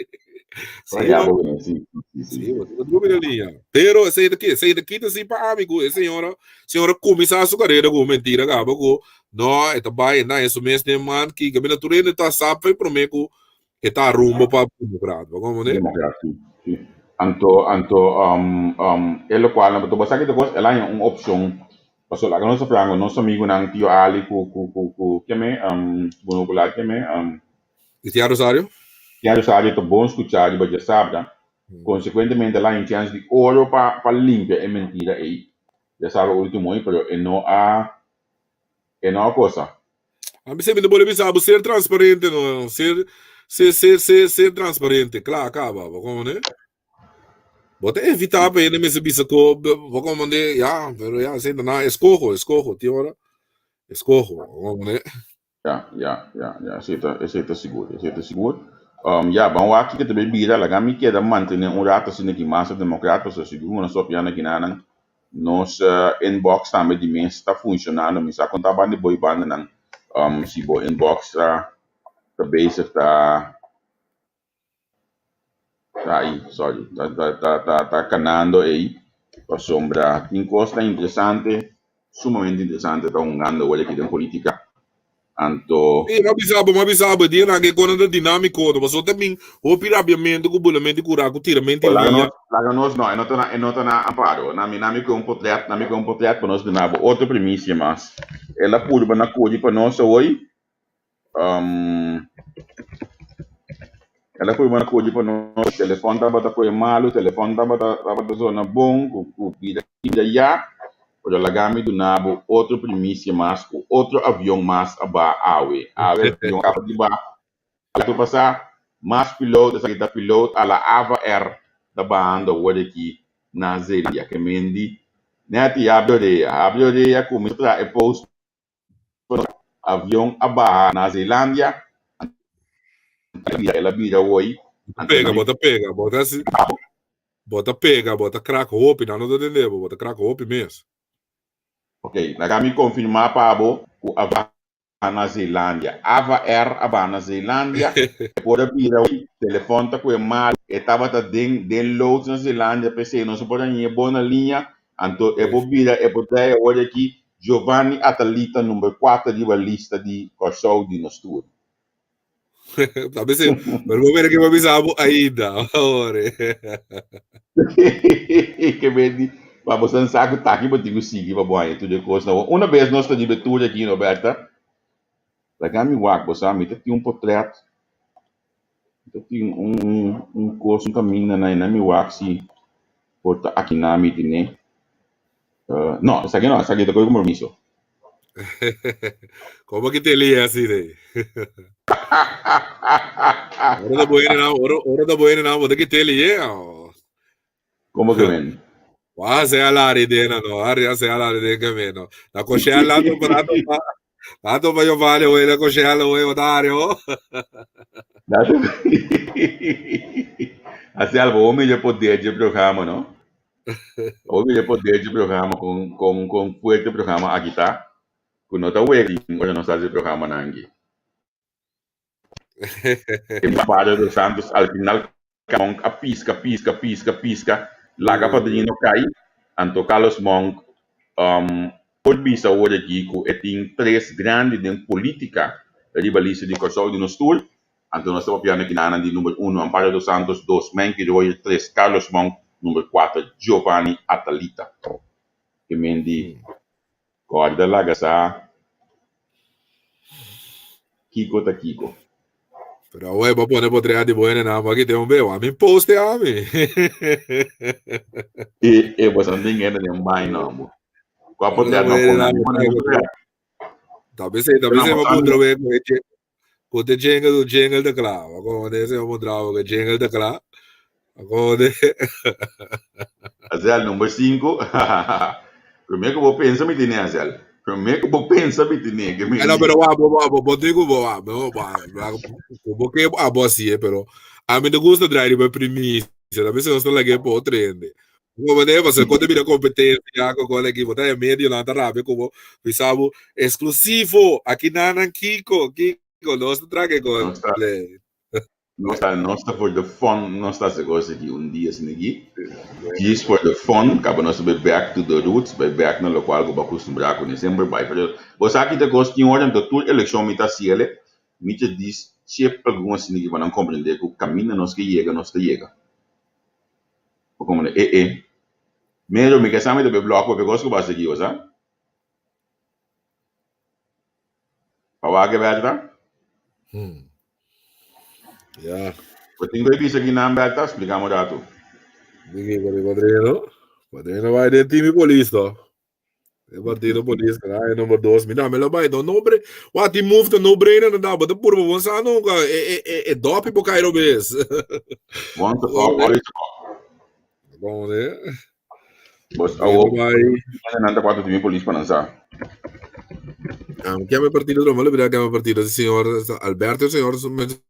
sí no sí sí sí bo ta mira liña pero esei ta esei ta kita si pa ami ku e señora señora kuminsá su karera ku mentira kaba ku No, e ta bai na e su mes den man ki kaminda tur hende ta sa fe promé ku e ta rumbo pa Democraat. Bo komo ne? Democraat, si, si. Anto, anto, um, um, e lokual nan pasobra sa ki ta kos, el a haña un opshon, pasobra laga nos ta franko, nos amigunan Tio Ali ku, ku, ku, ku, keme, um, Bonocular keme, um, Tia Rosario? Tia Rosario ta bon skuchá riba djasabra, konsekuentemente el a haña un chèns di oro pa, pa limpia e mentira ei, djasabra último ei, pero e no a E no a cosa. A mi semper bo bisa bo ser transparente no ser ser ser ser ser transparente kla kaba bo komo ne. Bo ta evitá pa hende mester bisa ku bo komprendé, ya, pero ya, esei ta nan eskoho, eskoho, tin ora eskoho, bo komprendé? Ya, ya, ya, ya, esei ta, esei ta sigur, esei ta sigur. Um, ya, ban wak kiko ta bay bira, laga mi keda mantené un rato asina ki mas demokrat, pasobra sigur ku nos papia na kinanan, nos inbox tambe di mes ta funshonando, mi sa kon ta banda di bo i bandanan, um, si bo inbox ta ta bezig ta Ta ei, sorry, ta ta ta ta ta kanando ei pasobra tin kosnan interesante, sumamente interesante ta hungando awor aki den politica. Anto. Ey, m'a bisa bo, m'a bisa bo, e dianan aki konan ta dinamiko, no pasobra ta bin hopi rabiamentu ku bulamentu i kura ku tiramentu i Laga liña. nos, laga nos, no, e no ta na, e no ta na Amparo. Na mi, na mi ku un potret, na mi ku un potret pa nos duna bo otro primisia mas. El a purba na kodi pa nos awor. Um, el a purba na kodi pa nos. Telefòn tabata koe malu, telefòn tabata tabata zona bon, ku ku bida bida ya. Pero laga mi duna bo otro primisia mas ku otro avion mas a ba awe. Awe avion kaba di ba. Rato pasá, mas piloot, esaki ta piloot a la Ava Air ta bahando awor aki na Zeelandia. Ke mendi nèt i habri orea, habri orea kuminsá traha e post Avion a baha na Zeelandia, el a bira hoy. Bo ta pega, bo ta pega, bo ta si, bo ta pega, bo ta krak hopi, nan no ta tende bo, bo ta krak hopi mes. Ok, laga mi konfirmá pa bo ku a baha na Zeelandia. Ava Air a baha na Zeelandia, e por a bira hoy, telefòn ta kue malu, e tabata den den loods na Zeelandia, p'esei nos no por a ñe bo na liña, anto e por bira, e por trae awor aki Giovanni Atalita number 4 riba lista di Kòrsou di nos tur. Ta bisa, pero bo mira ke bo bisa bo ainda. Ore. Ke bedi, pa bo san sa ku taki bo tin ku sigui pa bo haña tur e kosnan. Una bes nos ta riba e tur aki, Roberta. Laga mi wak, bo sa, mi ta tin un potret, mi ta tin un un kos, un kaminda na mi wak si por ta aki na mi tine. No, esaki no, esaki ta koe compromiso. Como que te lia así de? Ora ta bueno na, ora, ora ta bueno na, bota que te lia. Como que ven? Wa se alari de na no, ari se alari de que meno. Na cochela to para to pa. Tanto pa yo vale hoy na cochela hoy otario. Así algo, homem de poder de programa, no? Hopi e poder dje programa con con con fuerte programa aki ta cu no ta wega ora nos ta haci programanan aki. E Padre dos Santos al final Monk a pisca pisca pisca pisca laga Padrino cay anto Carlos Monk um por bisa awor aki cu e tin tres grandi den politica riba lista di Corsou di nos tur. Anto nos ta papiando kinanan di number uno Amparo dos Santos, dos Menky Royer, tres Carlos Monk, number kuater Giovanni Atalita. Ke men di kòrda laga sa kiko ta kiko. Pero awe bo pone potrea di bo hende nan bo aki ten un beo. Ami poste ami. E e bo san tin hende den baño bo. Kua potrea no pone? Ami pone potrea. Ta besei, ta besei bo puntra we ku e Ku te jingle, jingle ta kla. Ako de se mo dravo ke jingle ta kla. Ako de. Azel, number 5. Promé ku bo pensa mi tene, Azel. Promé ku bo pensa mi tene. Ke mi No, pero wa, bo, bo, bo digo bo, wa, bo, wa, bo ke abo así, eh, pero a mi no gusta draai riba premisa. A veces nos ta lag'é pa otro hende. Como manera, pasobra kon ta bira competencia ku kon aki, bo ta e medio nan ta rabia ku bo, bisa bo exclusivo, aki nan nan kiko, kiko, nos ta traha kon. Nos ta, nos ta, nos ta for the fun, nos ta hasi kos aki un dia asina aki, just for the fun, kaba nos ta bai back to the roots, bai back na lokual ku bo a kustumbrá kuné, semper bai, pero bo sa ki ta kos tin ora anto tur elekshon mi ta hasi el'e, mi ta dis chep algun asina aki pa nan komprendé ku kaminda nos ke yega, nos ta yega. Bo como e e. Mero mi ke sa mi ta be blok papia kos ku bo a sigui bo sa. Pa wak e Berta? Hmm. Ya. Bo tin ku bisa ki nan Berta? Splika mi un ratu. Diki ku padrino. Padrino bai den team di polis to. E partido polis kara e number dos. Mi dame lo bai no no bre. Wa ti move ta no brainer na da. Bo ta purba bon sa nunca. E e e e dopi bo kai robes. Once a cop, always a cop. Bon, né? Bos awo nan ta cuatro timi polis pa nan sa. Um, que me partido do malo que me partido señor Alberto, señor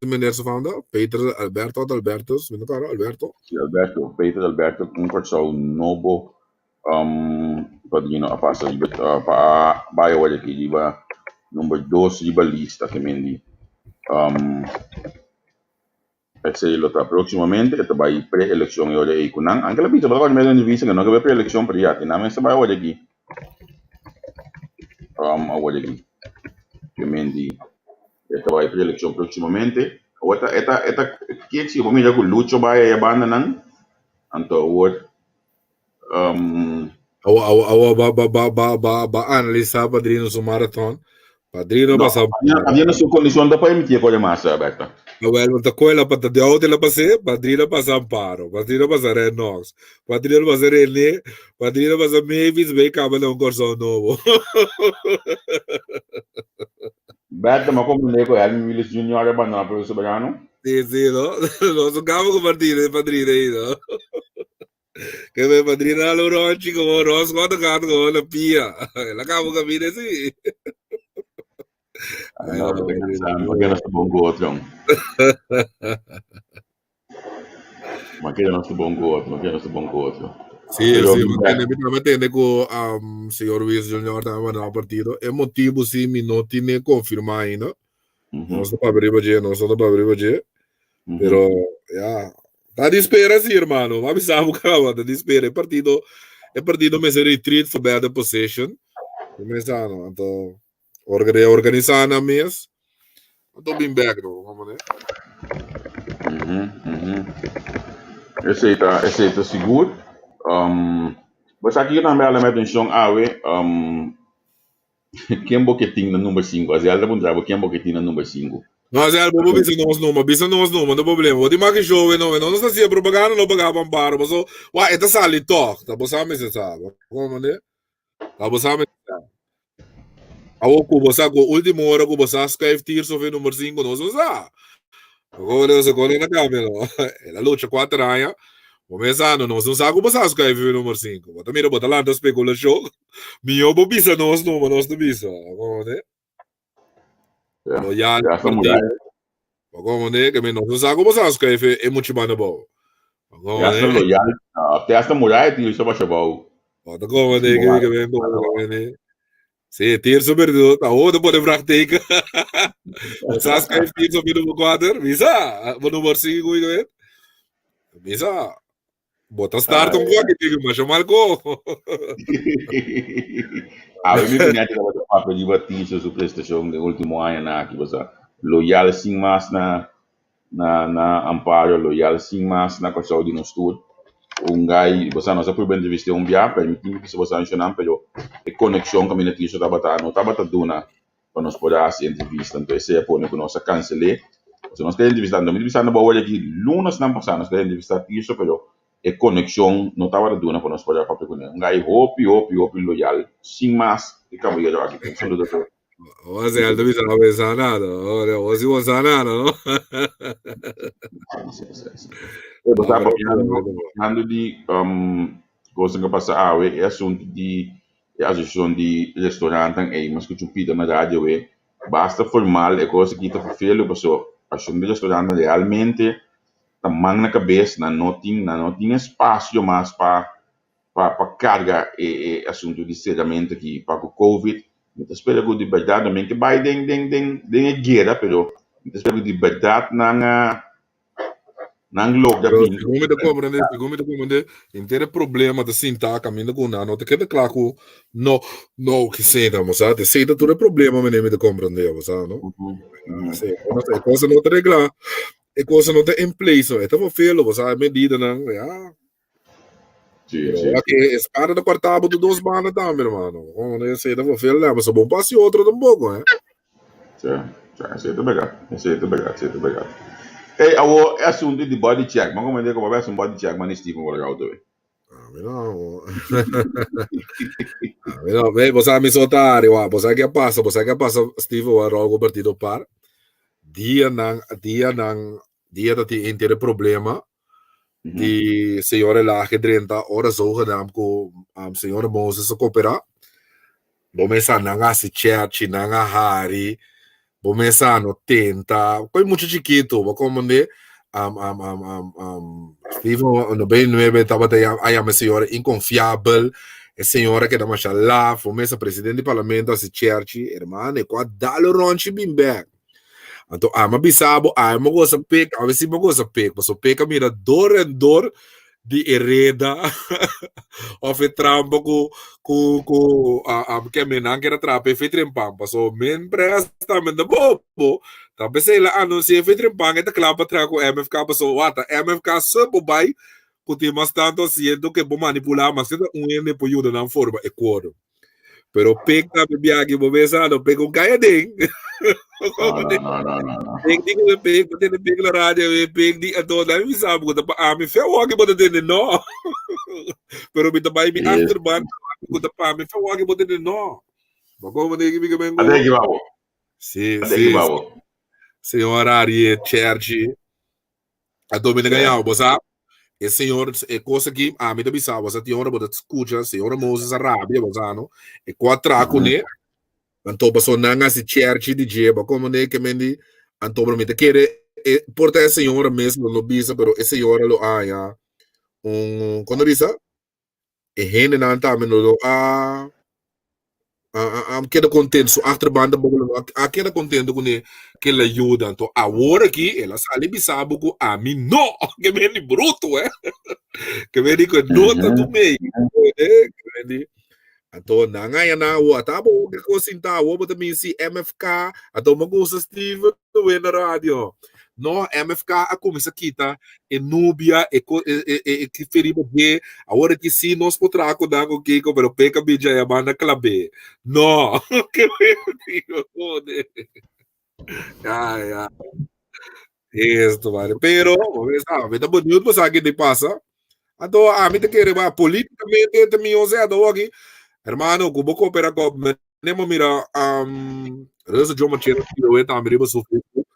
meneer Sofanda, Peter Alberto, Albertus, me no Alberto. Sí, Alberto, Peter Alberto, un corso nobo um padrino a pasa riba uh, pa bai awor aki riba number 2 riba lista que mendi. Um, Esei lo ta próximamente, e ta bai pre-elekshon e ora ei ku nan. Anke la bisa, bo ta kòrda mi entrevista ku no ke bai pre-elekshon, pero ya, tin nan mester bai awor aki. Um, awor aki. Ke men di, e ta bai pre-elekshon próximamente. Awor ta, e ta, e ta, kiek si bo mira ku Lucho bai aya banda nan, anto awor, um, Awo, awo, awo, ba, ba, ba, ba, ba, ba analisa Padrino su marathon. Padrino No, pasa. Padrino su condicion ta permiti corre mas, Berta. Awel, ta coela pa ta de auto la pasé, Padrino pasa Amparo, Padrino pasa Renox, Padrino pasa René, Padrino pasa Mavis, bay caba na un Corsou nobo. Berta, ma comprende cu Helmi Willis Jr. a bandona Pueblo Soberano? Sí, sí, no? Nos gaba cu Padrino, Padrino ahí, no? Que me padrina lo ronchi como ros cuando gato como la pia. La cabo camina así. Ay, no, te cansando, porque no está bom com outro. Maar que não está bom com outro, mas que não está bom com outro. Sí, Pero, sí, me entiende, me entiende que um, señor Luis Junior estaba en el partido. El motivo sí, mi no tiene confirmado ainda. Nos ta papia riba dje, nos no ta papia riba dje. Pero, ya, ta di spera sí, hermano. Ma bisa bo caba, ta di spera. E partido, e partido mester retreat for better position. Comenzando, anto, orga reorganisa nan mes. Anto bin back, no, como ne? Esei ta, esei ta sigur. Um, bo sa kiko tambe a hala mi atencion awe? Um, Ken bo ke tin na number sinku? Azel ta puntra bo ken bo ke tin na number sinku. No, Azel, bo por bisa nos numa, bisa nos numa, no problema. Bo tin maki show we no, we no nos ta hacia propaganda, no paga pa amparo, paso, wa, e ta sali tog, ta bo sa mester sa, bo comprende? Ta bo sa mester sa. Awor ku bo sa ku ultimo ora ku bo sa schuif Tirso fe number sinku, nos no sa. Bo comprende? Paso kos na cambia no. El a lucha kuater aña, bo mes sa no, nos no sa ku bo sa schuif fe number sinku. Bo ta mira bo ta lanta speculashon. Mihó bo bisa nos numa, nos ta bisa. Komprende? Ja. Loyal Ja, partido. samurai. Bo komprende? Ke men nos no sa ku bo sa skryf e muchu banda bou. Bo Ja, komprende? loyal. Te hasta muralla Tirso basha bou. Bo ta komprende ke ke men komprende. Sí, Tirso perdido. Ta ho, ta pone vraagteken. Bo sa skryf Tirso op nummer 4? Bisa. Bo nummer 5 ku ik weet. Bisa. Bo ta start un koki, digo, masha mal ko. Awe mi cuña tabata papia riba Tirso su prestacion den ultimo añanan aki, pasobra loyal sin mas na na na Amparo, loyal sin mas na Kòrsou di nos tur. Un gai, bo sa nos a purba entrevist'é un bia, permití mi bisa bo sa menshonnan, pero e konekshon kaminda Tirso tabata no tabata duna pa nos por a hasi entrevista. Anto esei a pone ku nos a kansel'é. Pasobra nos kere entrevistá, anto mi ta bisando bo awor aki lunasnan pasá nos kere entrevistá Tirso, pero e konekshon no tabata duna pa nos por a papia kuné. Un gai hopi, hopi, hopi loyal, sin mas e kabayero aki. Un saludo pa O sea, él ta bisa no pensa nada. O si bo sa nada, no? Sí, sí, sí. Eh, bo sa papiando, papiando di um, kosnan ku a pasa awe, e asuntu di e asosiashon di restaurantnan ei, mi a skucha un pida na radio e basta formal e kos aki ta vervelu paso asosiashon di restaurantnan realmente ta man na kabes, nan no tin nan no tin espasio mas pa pa pa karga e e asuntu di seramentu aki pa ku covid. Mi ta spera ku di bèrdat no men ke bai den den den den e guera pero mi ta spera ku di bèrdat nan a Nan logra Pero bin. segun mi ta comprende, segun mi ta comprende, henter e problema ta sinta caminda cu nan no ta keda cla cu no, no ki seta, bo sa, te seta tur e problema mene mi ta comprende, bo sa, no? Sí, no sé, e cosa no ta regla, e cosa no ta in place, no, e ta vervelo, bo sa, e medidanan, ya. Sí, Pero sí, ora sí. que espada ta cortá bo tu dos banda tambe, hermano. Como no sé, ta vervelo, ya, bo sa, bon pa haci otro tampoco, eh. Sí, sí, esei ta bèrdat, esei ta bèrdat, esei ta bèrdat. Ey, awor e asuntu di body check, mi a komprende ku bo a bai hasi un body check mane Steven wòrdu auto we. Ami no. Ami no. Ve, bo sa mi so ta ari, wa. Bo sa ke a pasa, bo sa ke a pasa Steven wa ròl ku partido par. Dia nan, dia nan, dia ta tin henter e problema. Di señor Elage drenta ora zogenaamd ku señor Moses a koperá. Bo mesa nan a hasi cherchi, nan a hari, bo mesa no tenta, koe mucha chikitu, bo komprendé? Steven no bei nuebe tabata a yama e señora inkonfiabel, e señora keda masha laf, bo mesa presidente di parlamento a hasi cherchi, hermano e ku a dal un ronchi bin bek. Anto ami a bisa bo, ami mo gosa pek, ami si mo gosa pek, paso pek a mira dor en dor di e reda of e trampa ku ku ku am ke men nan kera trapa e fetrimpan, paso men presta men ta bobo, ta pesei la anunsia e fetrimpan e ta kla pa traha ku MFK, paso wata MFK so bo bai ku tin mas tantu asiento ke bo manipula, maske ta un hende por yuda nan forma e quorum. Pero pek ta me biaki bo mesa no pek un kaya ding. No, no, no, no, no, no. Pek di ku pek, bo tene pek la radio, e pek di ato na mi sabe ku ta pa ami fe waki bo ta tene no. Pero mi ta bai mi achterban ku ta pa mi fe waki bo tene no. Bo como de mi que Ate ki babo. Sí, Ate ki sí. babo. Señor Arie Cherchi. A domina ganhado, bo sa? E señor, e cosa aki, ami ta bisa bo, sa tin ora bo ta scucha, señor Moses a rabia, bo sa no? E cu a traha cune, anto paso nan a hasi cherchi di dje, bo como ne ke men di, anto pero mi ta kere, e por ta e señora mes lo no bisa, pero e señora lo haya un, con ta bisa? E hendenan tambe no lo a a a keda contento, su achterban tampoco lo no a keda contento cune ke el a yuda. Anto awor aki el a sali bisa bo cu ami no, ke men di bruto eh, ke men di cu no ta tu mei, ke men di. Anto nan haya nan awor, ata bo ke cos sinta awor bo ta bin si MFK, anto bo gusta Steven Win na radio. No, MFK a cuminsa kita e nubia, e co e e e e ki riba dje. Awor aki si nos por traha cu nan cu Kiko, pero peka bija e a manda clabe. No, ke digo, jode. Ya, ya. Esto, vale. Pero, bo sa, mi ta benieuwd pa sa ki pasa. Anto, ami ta kere ba politicamente ta mihó sea anto aki. Hermano, ku bo coopera ku Nemo mira um, Reuze John Machero tira tambe riba su Facebook.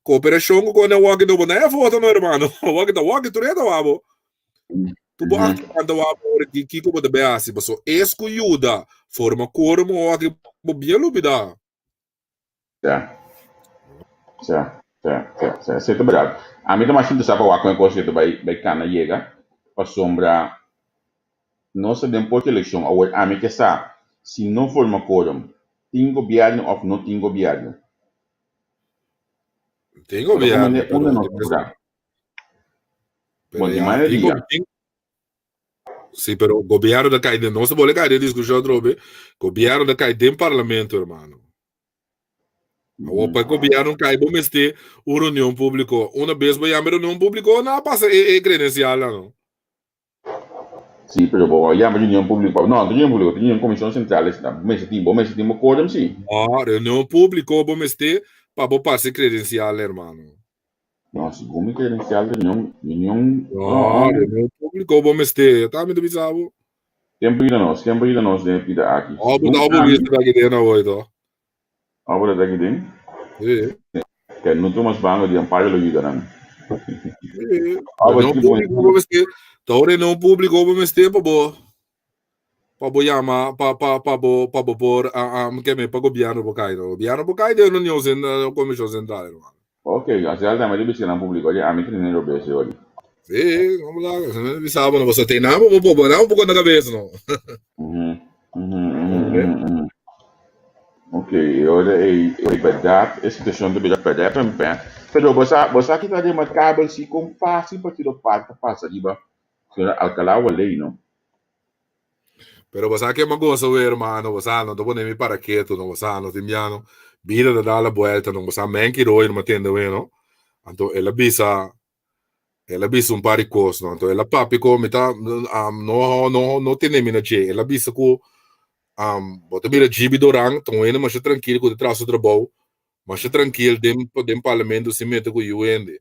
Cooperacion ku kone waki do bo na e foto no hermano. Waki ta waki tur e ta wabo. Tu bo achterkant ta wabo ora ki kiko bo ta be hasi. Paso es ku yuda forma quorum waki bo bien lubida. Ja. Ja, ja, ja, ja. Esei ta berdad. Ami ta mas interesá pa wak kon e kos ta bai bai kana yega, pasobra nos ta den pochi elekshon. Awor ami ke sa si no forma quorum, tin gobièrnu òf no tin gobièrnu. Tin Bo ta gobièrnu, komprendé pero unda nos tin ta purá. pero Bon, di ya, tin mayoria. tin Sí, pero gobierno ta kai den, nos ta bole kai den discusión otrobe, gobierno ta kai den parlamento, hermano. Awor pa gobierno kai bo mester un reunión público. Una vez bo llama reunión público, na pasa e credencial no. Sí, pero bo llama reunión público. No, reunión público, reunión comisión central, es, bo mester tin, bo mester tin bo quórum, sí. No, reunión público bo mester pa bo pasa e credencial, hermano. No, segun mi credencial reunión, reunión, No, reunión público bo mester. Ta mi ta bisa bo. Ken por yuda nos? Ken por yuda nos den e pida aki? Oh, bo ta obo wist aki den awor to. Oh, bo ta aki den? Sí. Ke no Thomas Bango di Amparo lo yuda nan. Sí. Reunión público bo mester. Ta reunión público bo mester pa bo pa bo yama pa pa pa bo pa bo por ke me pa gobierno bo kai no. Gobierno bo kai den reunión comisión central hermano. Ok, así al tambe di bisca público, oye, ami tene robes hoy. Sí, vamos lá, se me bisaba no, você tem nada, bo bo nada un poco na cabeça no. Ok, e ora ei, ei verdad, e situacion ta bira perdé pen pen. Pero bo sa, bo sa ki ta remarcabel si con fácil Partido par ta pasa riba señora Alcalá Waley, no? Pero bo sa ke mi gosa we hermano, bo sa no ta pone mi para ketu no, bo sa no tin biano bida ta da la buelta no, bo sa Menki Roy no mi a tende we no, anto el a bisa el a bisa un par di kos no, anto el a papia ku mi ta no no no tene mi na dje, el a bisa ku bo ta mira Gibi Doran ta un hende masha trankil ku ta traha su trabou Masha trankil den den parlamento sin mete ku yu hende.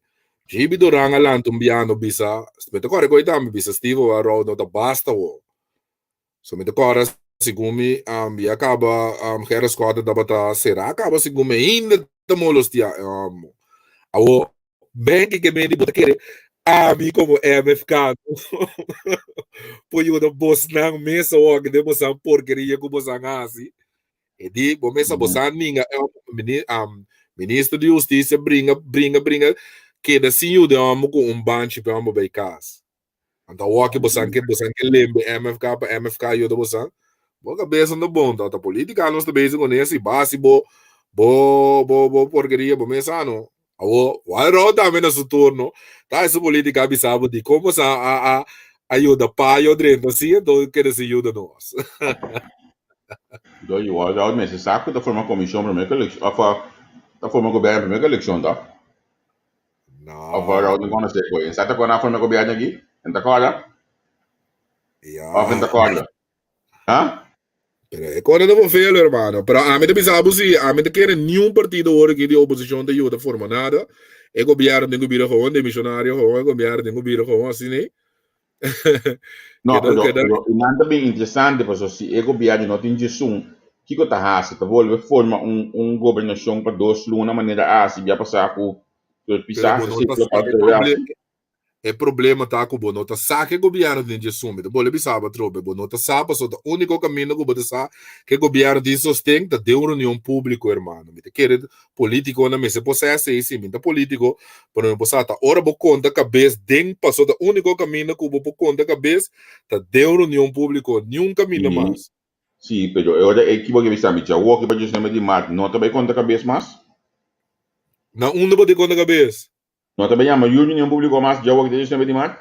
JB Doran a lanta un biano bisa, mi ta kòrda koe tambe, bisa Steve o Harold no ta basta wo. So mi ta kòrda segun mi um, ya kaba um, Gerrit Schotte tabata será kaba segun mi ainda ta molestia um, awo ben ke ke medi bo ta kere. Ami komo MFK no por yuda bosnan mes awor den bosan porkeria ku bosan hasi. E di bo mes a bosan ninga minister di hustisia bringa bringa bringa keda sin yuda e homber ku un banchi pa e homber bai kas. Anto awor ke bosan ke bosan ke lembe MFK pa MFK yuda bosan? Bo kabesa no bon ta politika nos ta bezig kuné si basi bo bo bo bo porkeria bo mes ano. Awor, Walrow tambe na su turno ta haci su politica a bisa bo di como sa a a a yuda Payo drenta si enton keda sin yuda nos. Do y Walrow mester sa cu ta forma comision prome cu eleccion of ta forma gobierno prome cu eleccion to? Of Walrow No. no conoce cu e sa ta con a forma gobierno aki? En ta corda? Of en ta Ya. corda? Ha? Pero e kore ta vervelen, hermano. Pero ami ta bisa bo si, ami ta kere niun partido ora aki di oposicion ta yuda forma nada. E gobierno tin ku bira gewoon demisionario gewoon, e gobierno tin ku bira gewoon asina ei. No, Keda, pero, keda. pero i nan ta bin interesante pasobra si e gobierno no tin djesun, kiko ta hasi? Ta bolbe forma un, un gobernacion pa dos luna manera a hasi bia pasá ku Pero Pisas, bo no si ta lo sa pa e problema. E problema ta ku bo no ta sa ke gobièrnu tin dje sumi. Ta bolbe bisa bo atrobe, bo no ta sa pasobra ta úniko kaminda ku bo ta sa ke gobièrnu tin sosten ta den un reunion públiko, hermano. Mi ta kere polítikonan mester por sa esei, si mi ta polítiko, pero mi por sa ta ora bo konta kabes den pasobra ta úniko kaminda ku bo por konta kabes ta den un reunion públiko, niun kaminda Sí, mas. sí, pero e ora ei ki bo ke bisa mi? Djawoki pa djesnuebe di mart no ta bai konta kabes mas? Na unda bo tin konta kabes? No ta bay yama yu reunion publico mas djawoki ta 19 di maart?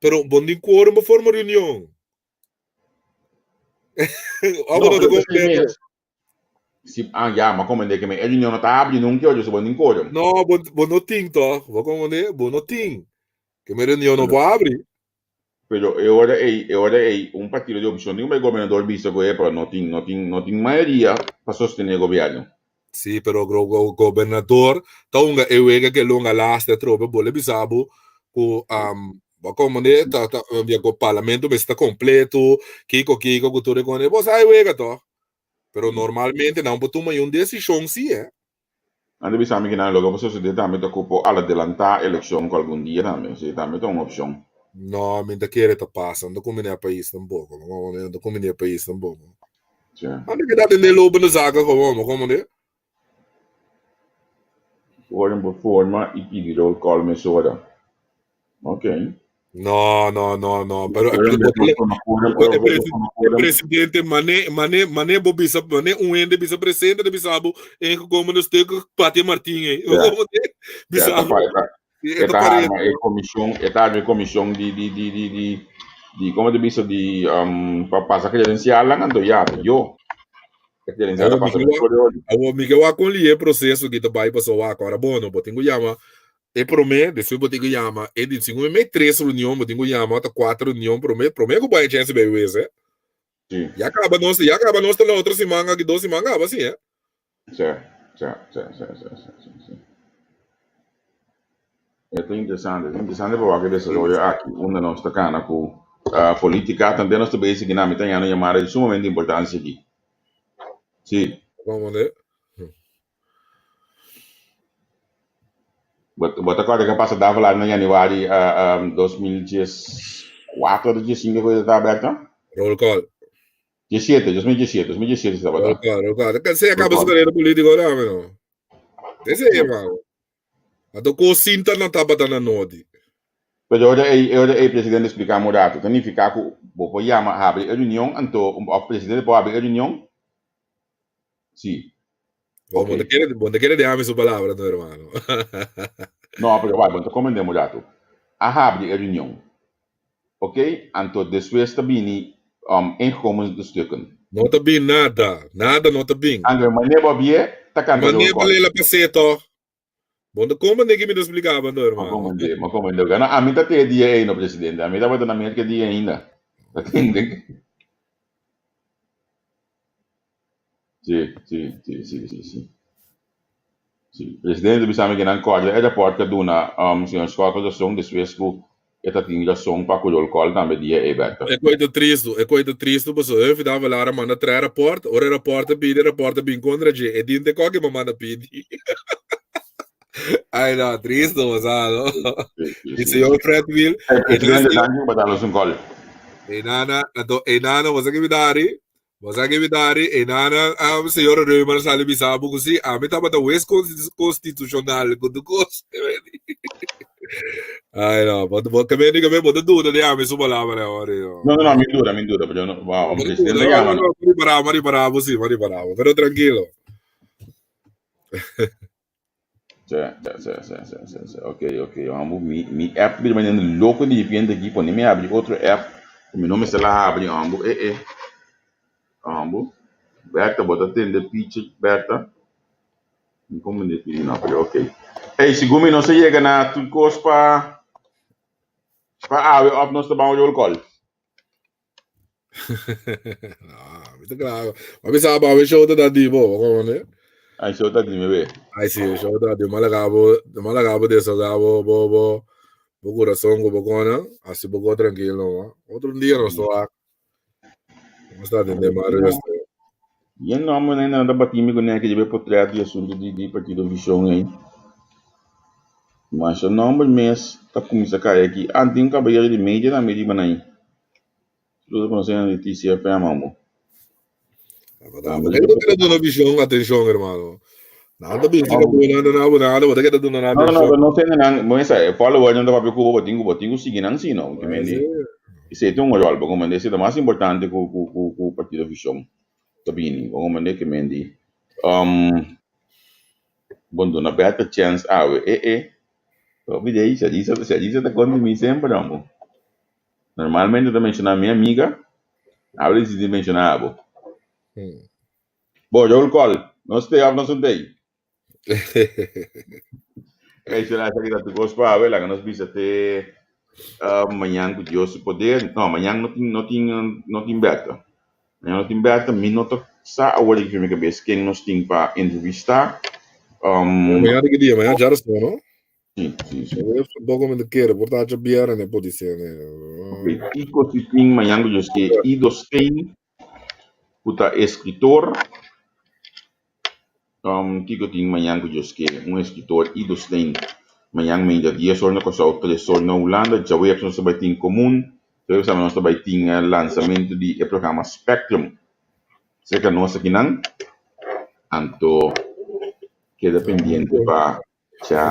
Pero bon tin quorum pa forma reunion. Abo No, no ta pero p'esei completo. mes. Si, ah, ya, ma comprende ke me e reunion no ta habri nunca oye, so bon tin quorum. No, bo, bo no tin toch. Bo comprende? Bo no tin. Ke me reunion no Pero, por habri. pero e ora ei, e ora ei, un partido di oposicion tin ku bay gobernador bisa ku epa, no tin, no tin, no tin mayoria pa sostene e gobierno. Sí, pero go, go, gobernador ta hunga e wega ke longa laste atrobe. Bo le bisa bo ku um, bo comprende? Ta, ta, ya ku parlamento mester ta completo, kiko kiko ku tur e kone. Bo sa e wega toch? Pero normalmente nan por tuma un desishon sí, eh. Nan ta bisa mi ku nan loke por sosodé tambe ta ku por adelantá elekshon ku algun dia tambe. Sí, tambe ta un opshon. No, mi ta kere ta pasa. No ta kumbiné e pais tampoco. No ta kumbiné e pais tampoco. Sí. Nan ta keda atendé lopende zaken gewoon, bo komprendé? Horen por forma i pidi roll call mesora. Ok. No, no, no, no. Pero Horen e, por forma quorum, e, ora por presi- forma e quorum. presidente mane, mane, mane bo bisa, mane un hende bisa presente, ta bisa bo ingekomen stuk Patia Martin ei. Ja. Komprendé? Ja, Bisa ta bo. pa, ta, Sí, e e ta ta parece. arma e komishon, e ta arma e komishon di di di di di di komo ta bisa di um, pa pasa kredensialnan anto ya, yo. E kredensial ta Awor mi pasa ke na wak, kore ori. awor mi ke wak kon lihe proseso ki ta bai paso wak ora bono, bo tin ku yama e promé, despues bo tin ku yama e di segun e tres reunion bo tin ku yama ota kuater reunion promé, promé ku bo haña chèns di bai wes eh. Sí. Ya kaba nos, ya kaba nos ta la otro siman aki dos siman kaba si eh. Sí, sí, sí, sí, sí, sí, sí, sí. E ta interesante, ta interesante pa wak e desaroyo aki, unda nos ta kana ku uh, politika, tambe nos ta bezig na mi ta yana yamada di sumamente importancia aki. Sí. Vamos ver. Bo ta kòrda ke pasa Davelaar na januari 2014 of 2015 ku ta aberto? Roll call. 17, 2017, 2017 tabata. Roll call, roll call. Se acaba su carrera política ahora, no. Ese es, hermano. Anto ko sinta na tabata na nodi. Pero ora ei, ora ei presidente explica un rato, ta nifica ku bo por yama habri e reunion, anto of presidente por habri e reunion Sí. Bo Ok. no quiere, bo no quiere dejarme su palabra, no, hermano. No, pero bai, bo ta comprende un rato. A habri e reunion. Ok, anto despues ta bini um, ingekomen de stukken. No ta bin nada, nada no ta bin. Anto mane bo bie ta canta Mane roll call. balela pasé toch? Bo no comprende que mi ta explicaba, no, Ma hermano. comprende, ma comprende. No, a mi ta te dia ei, no, presidente. A mi tabata na Merca dia ainda. Ta tende? Sí, sí, sí, sí, sí, sí. Sí. Presidente bisa mi que nan corda e rapport que duna um, señor Scott rason despues cu e ta tin rason pa cu roll call tambe dia ei, Berta. E coita tristo, e coita tristo, paso e fidava lara manda traer rapport, ora e rapport a pidi, e rapport a bin contra dje, e dinte koke ma manda pidi. Ay, no, tristo, o sea, no. Y señor Fred Will, Hey, presidente, dank je pa darnos un call. Enana, anto enana, você que me dari, você que me dari, enana, um, señor Reumer sali bisa bo ku si, ami tabata wes constitucional ku tu kos. Ay, no, bo bo ke me ke bo duda de ami su palabra ahora. No, no, no, mi duda, mi duda, pero no, wow, presidente llama. No, no, no, mari parabo, sí, mari parabo, pero tranquilo. Sí, sí, sí, sí, sí, sí. Ok. Vamos, mi app bira manera loco di repente aki, pone mi abri otro app, mi no mester la abri, vamos, eh. Vamos. Berta, bota tende piche, Berta. Como me defini, no, pero ok. Hey, segun mi nos a yega na tur kos pa awe of nos ta ban roll call? No, mi ta klaar. Ma mi sa ba we show ta da di bo, como ne? Ay, show ta di me be. Ay, sí, show ta di malagabo, malagabo de so gabo bo bo bo corazón go bo kona, así bo go tranquilo, no. Otro dia nos to Nos ta atende Mario este. Yen nomber na ainda ta batimi ku neke debe potret di asuntu di Partido Vision ei. Masha nomber mes ta kuminsa kai aki. Ah, tin un kabayero di media tambe riba nan ei. Lo ta konosé nan di TCFM amo. Tambe no keda duna vision atenshon, hermano. Nan ta bisa ka bo nan na bo nada, bo ta keda duna nan No, no, no, atenshon. no sende nan, bo mesa, e follower nan ta papia ku bo, bo tin ku sigui nan si, no? Ke men di, esei ta un ròl, bo komprende, esei ta mas importante ku Partido Vision ta bini, bo komprende, ke men di, bon duna Bertha chèns awe, e e, hopi di ei, Sharisa, Sharisa ta konta mi semper, amo. Normalmente ta menshoná mi amiga, awe di disidi menshoná abo. Bo, roll call, nos tei of nos no tei? Ey, será esaki ta tur kos pa awe, laga nos bisa te mañan ku Dios su poder. No, mañan no tin, no tin, no tin Bertha. Mañan no tin Bertha, mi no ta sa awor aki mi kabes ken nos tin pa entrevistá. Mañan di ki dia? Mañan djarston, no? Sí, sí, sí. Un poco me quiere, por tacho viernes pode ser. Ok, kiko si tin mañan ku Dios ke Ido Steen, ku ta escritor. Kiko tin mañan ku Dios ke un escritor Ido Steen. Mañan meinta 10 or na Kòrsou, 3 or na Hulanda. Djaweps nos ta bai tin komun. Djaweps tambe nos ta bai tin lansamento di e programa Spectrum. Serka nos akinan. Anto keda pendiente pa Cha.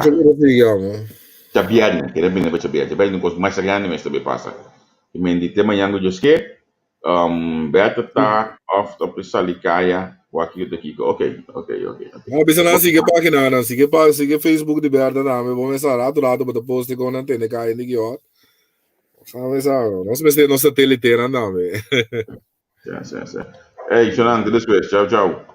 Cha bièrnè, kere bini pa cha bièrnè. Cha bièrnè un kos masha grandi mester bai pasa. I men di te mañan ku Dios ke, Bertha ta òf ta por sali kaya wak kiko ta kiko. Ok, ok, ok, ok. No, bisa nan sigui página nan, sigui pa sigui Facebook di Bertha tambe. Bo mester rato rato bo ta post kon nan tene kaya di ki ora. Sabe sa, nos mester nos satelitenan tambe. Sí, sí, sí. Ey, Shonan, te despues. Chao, chao.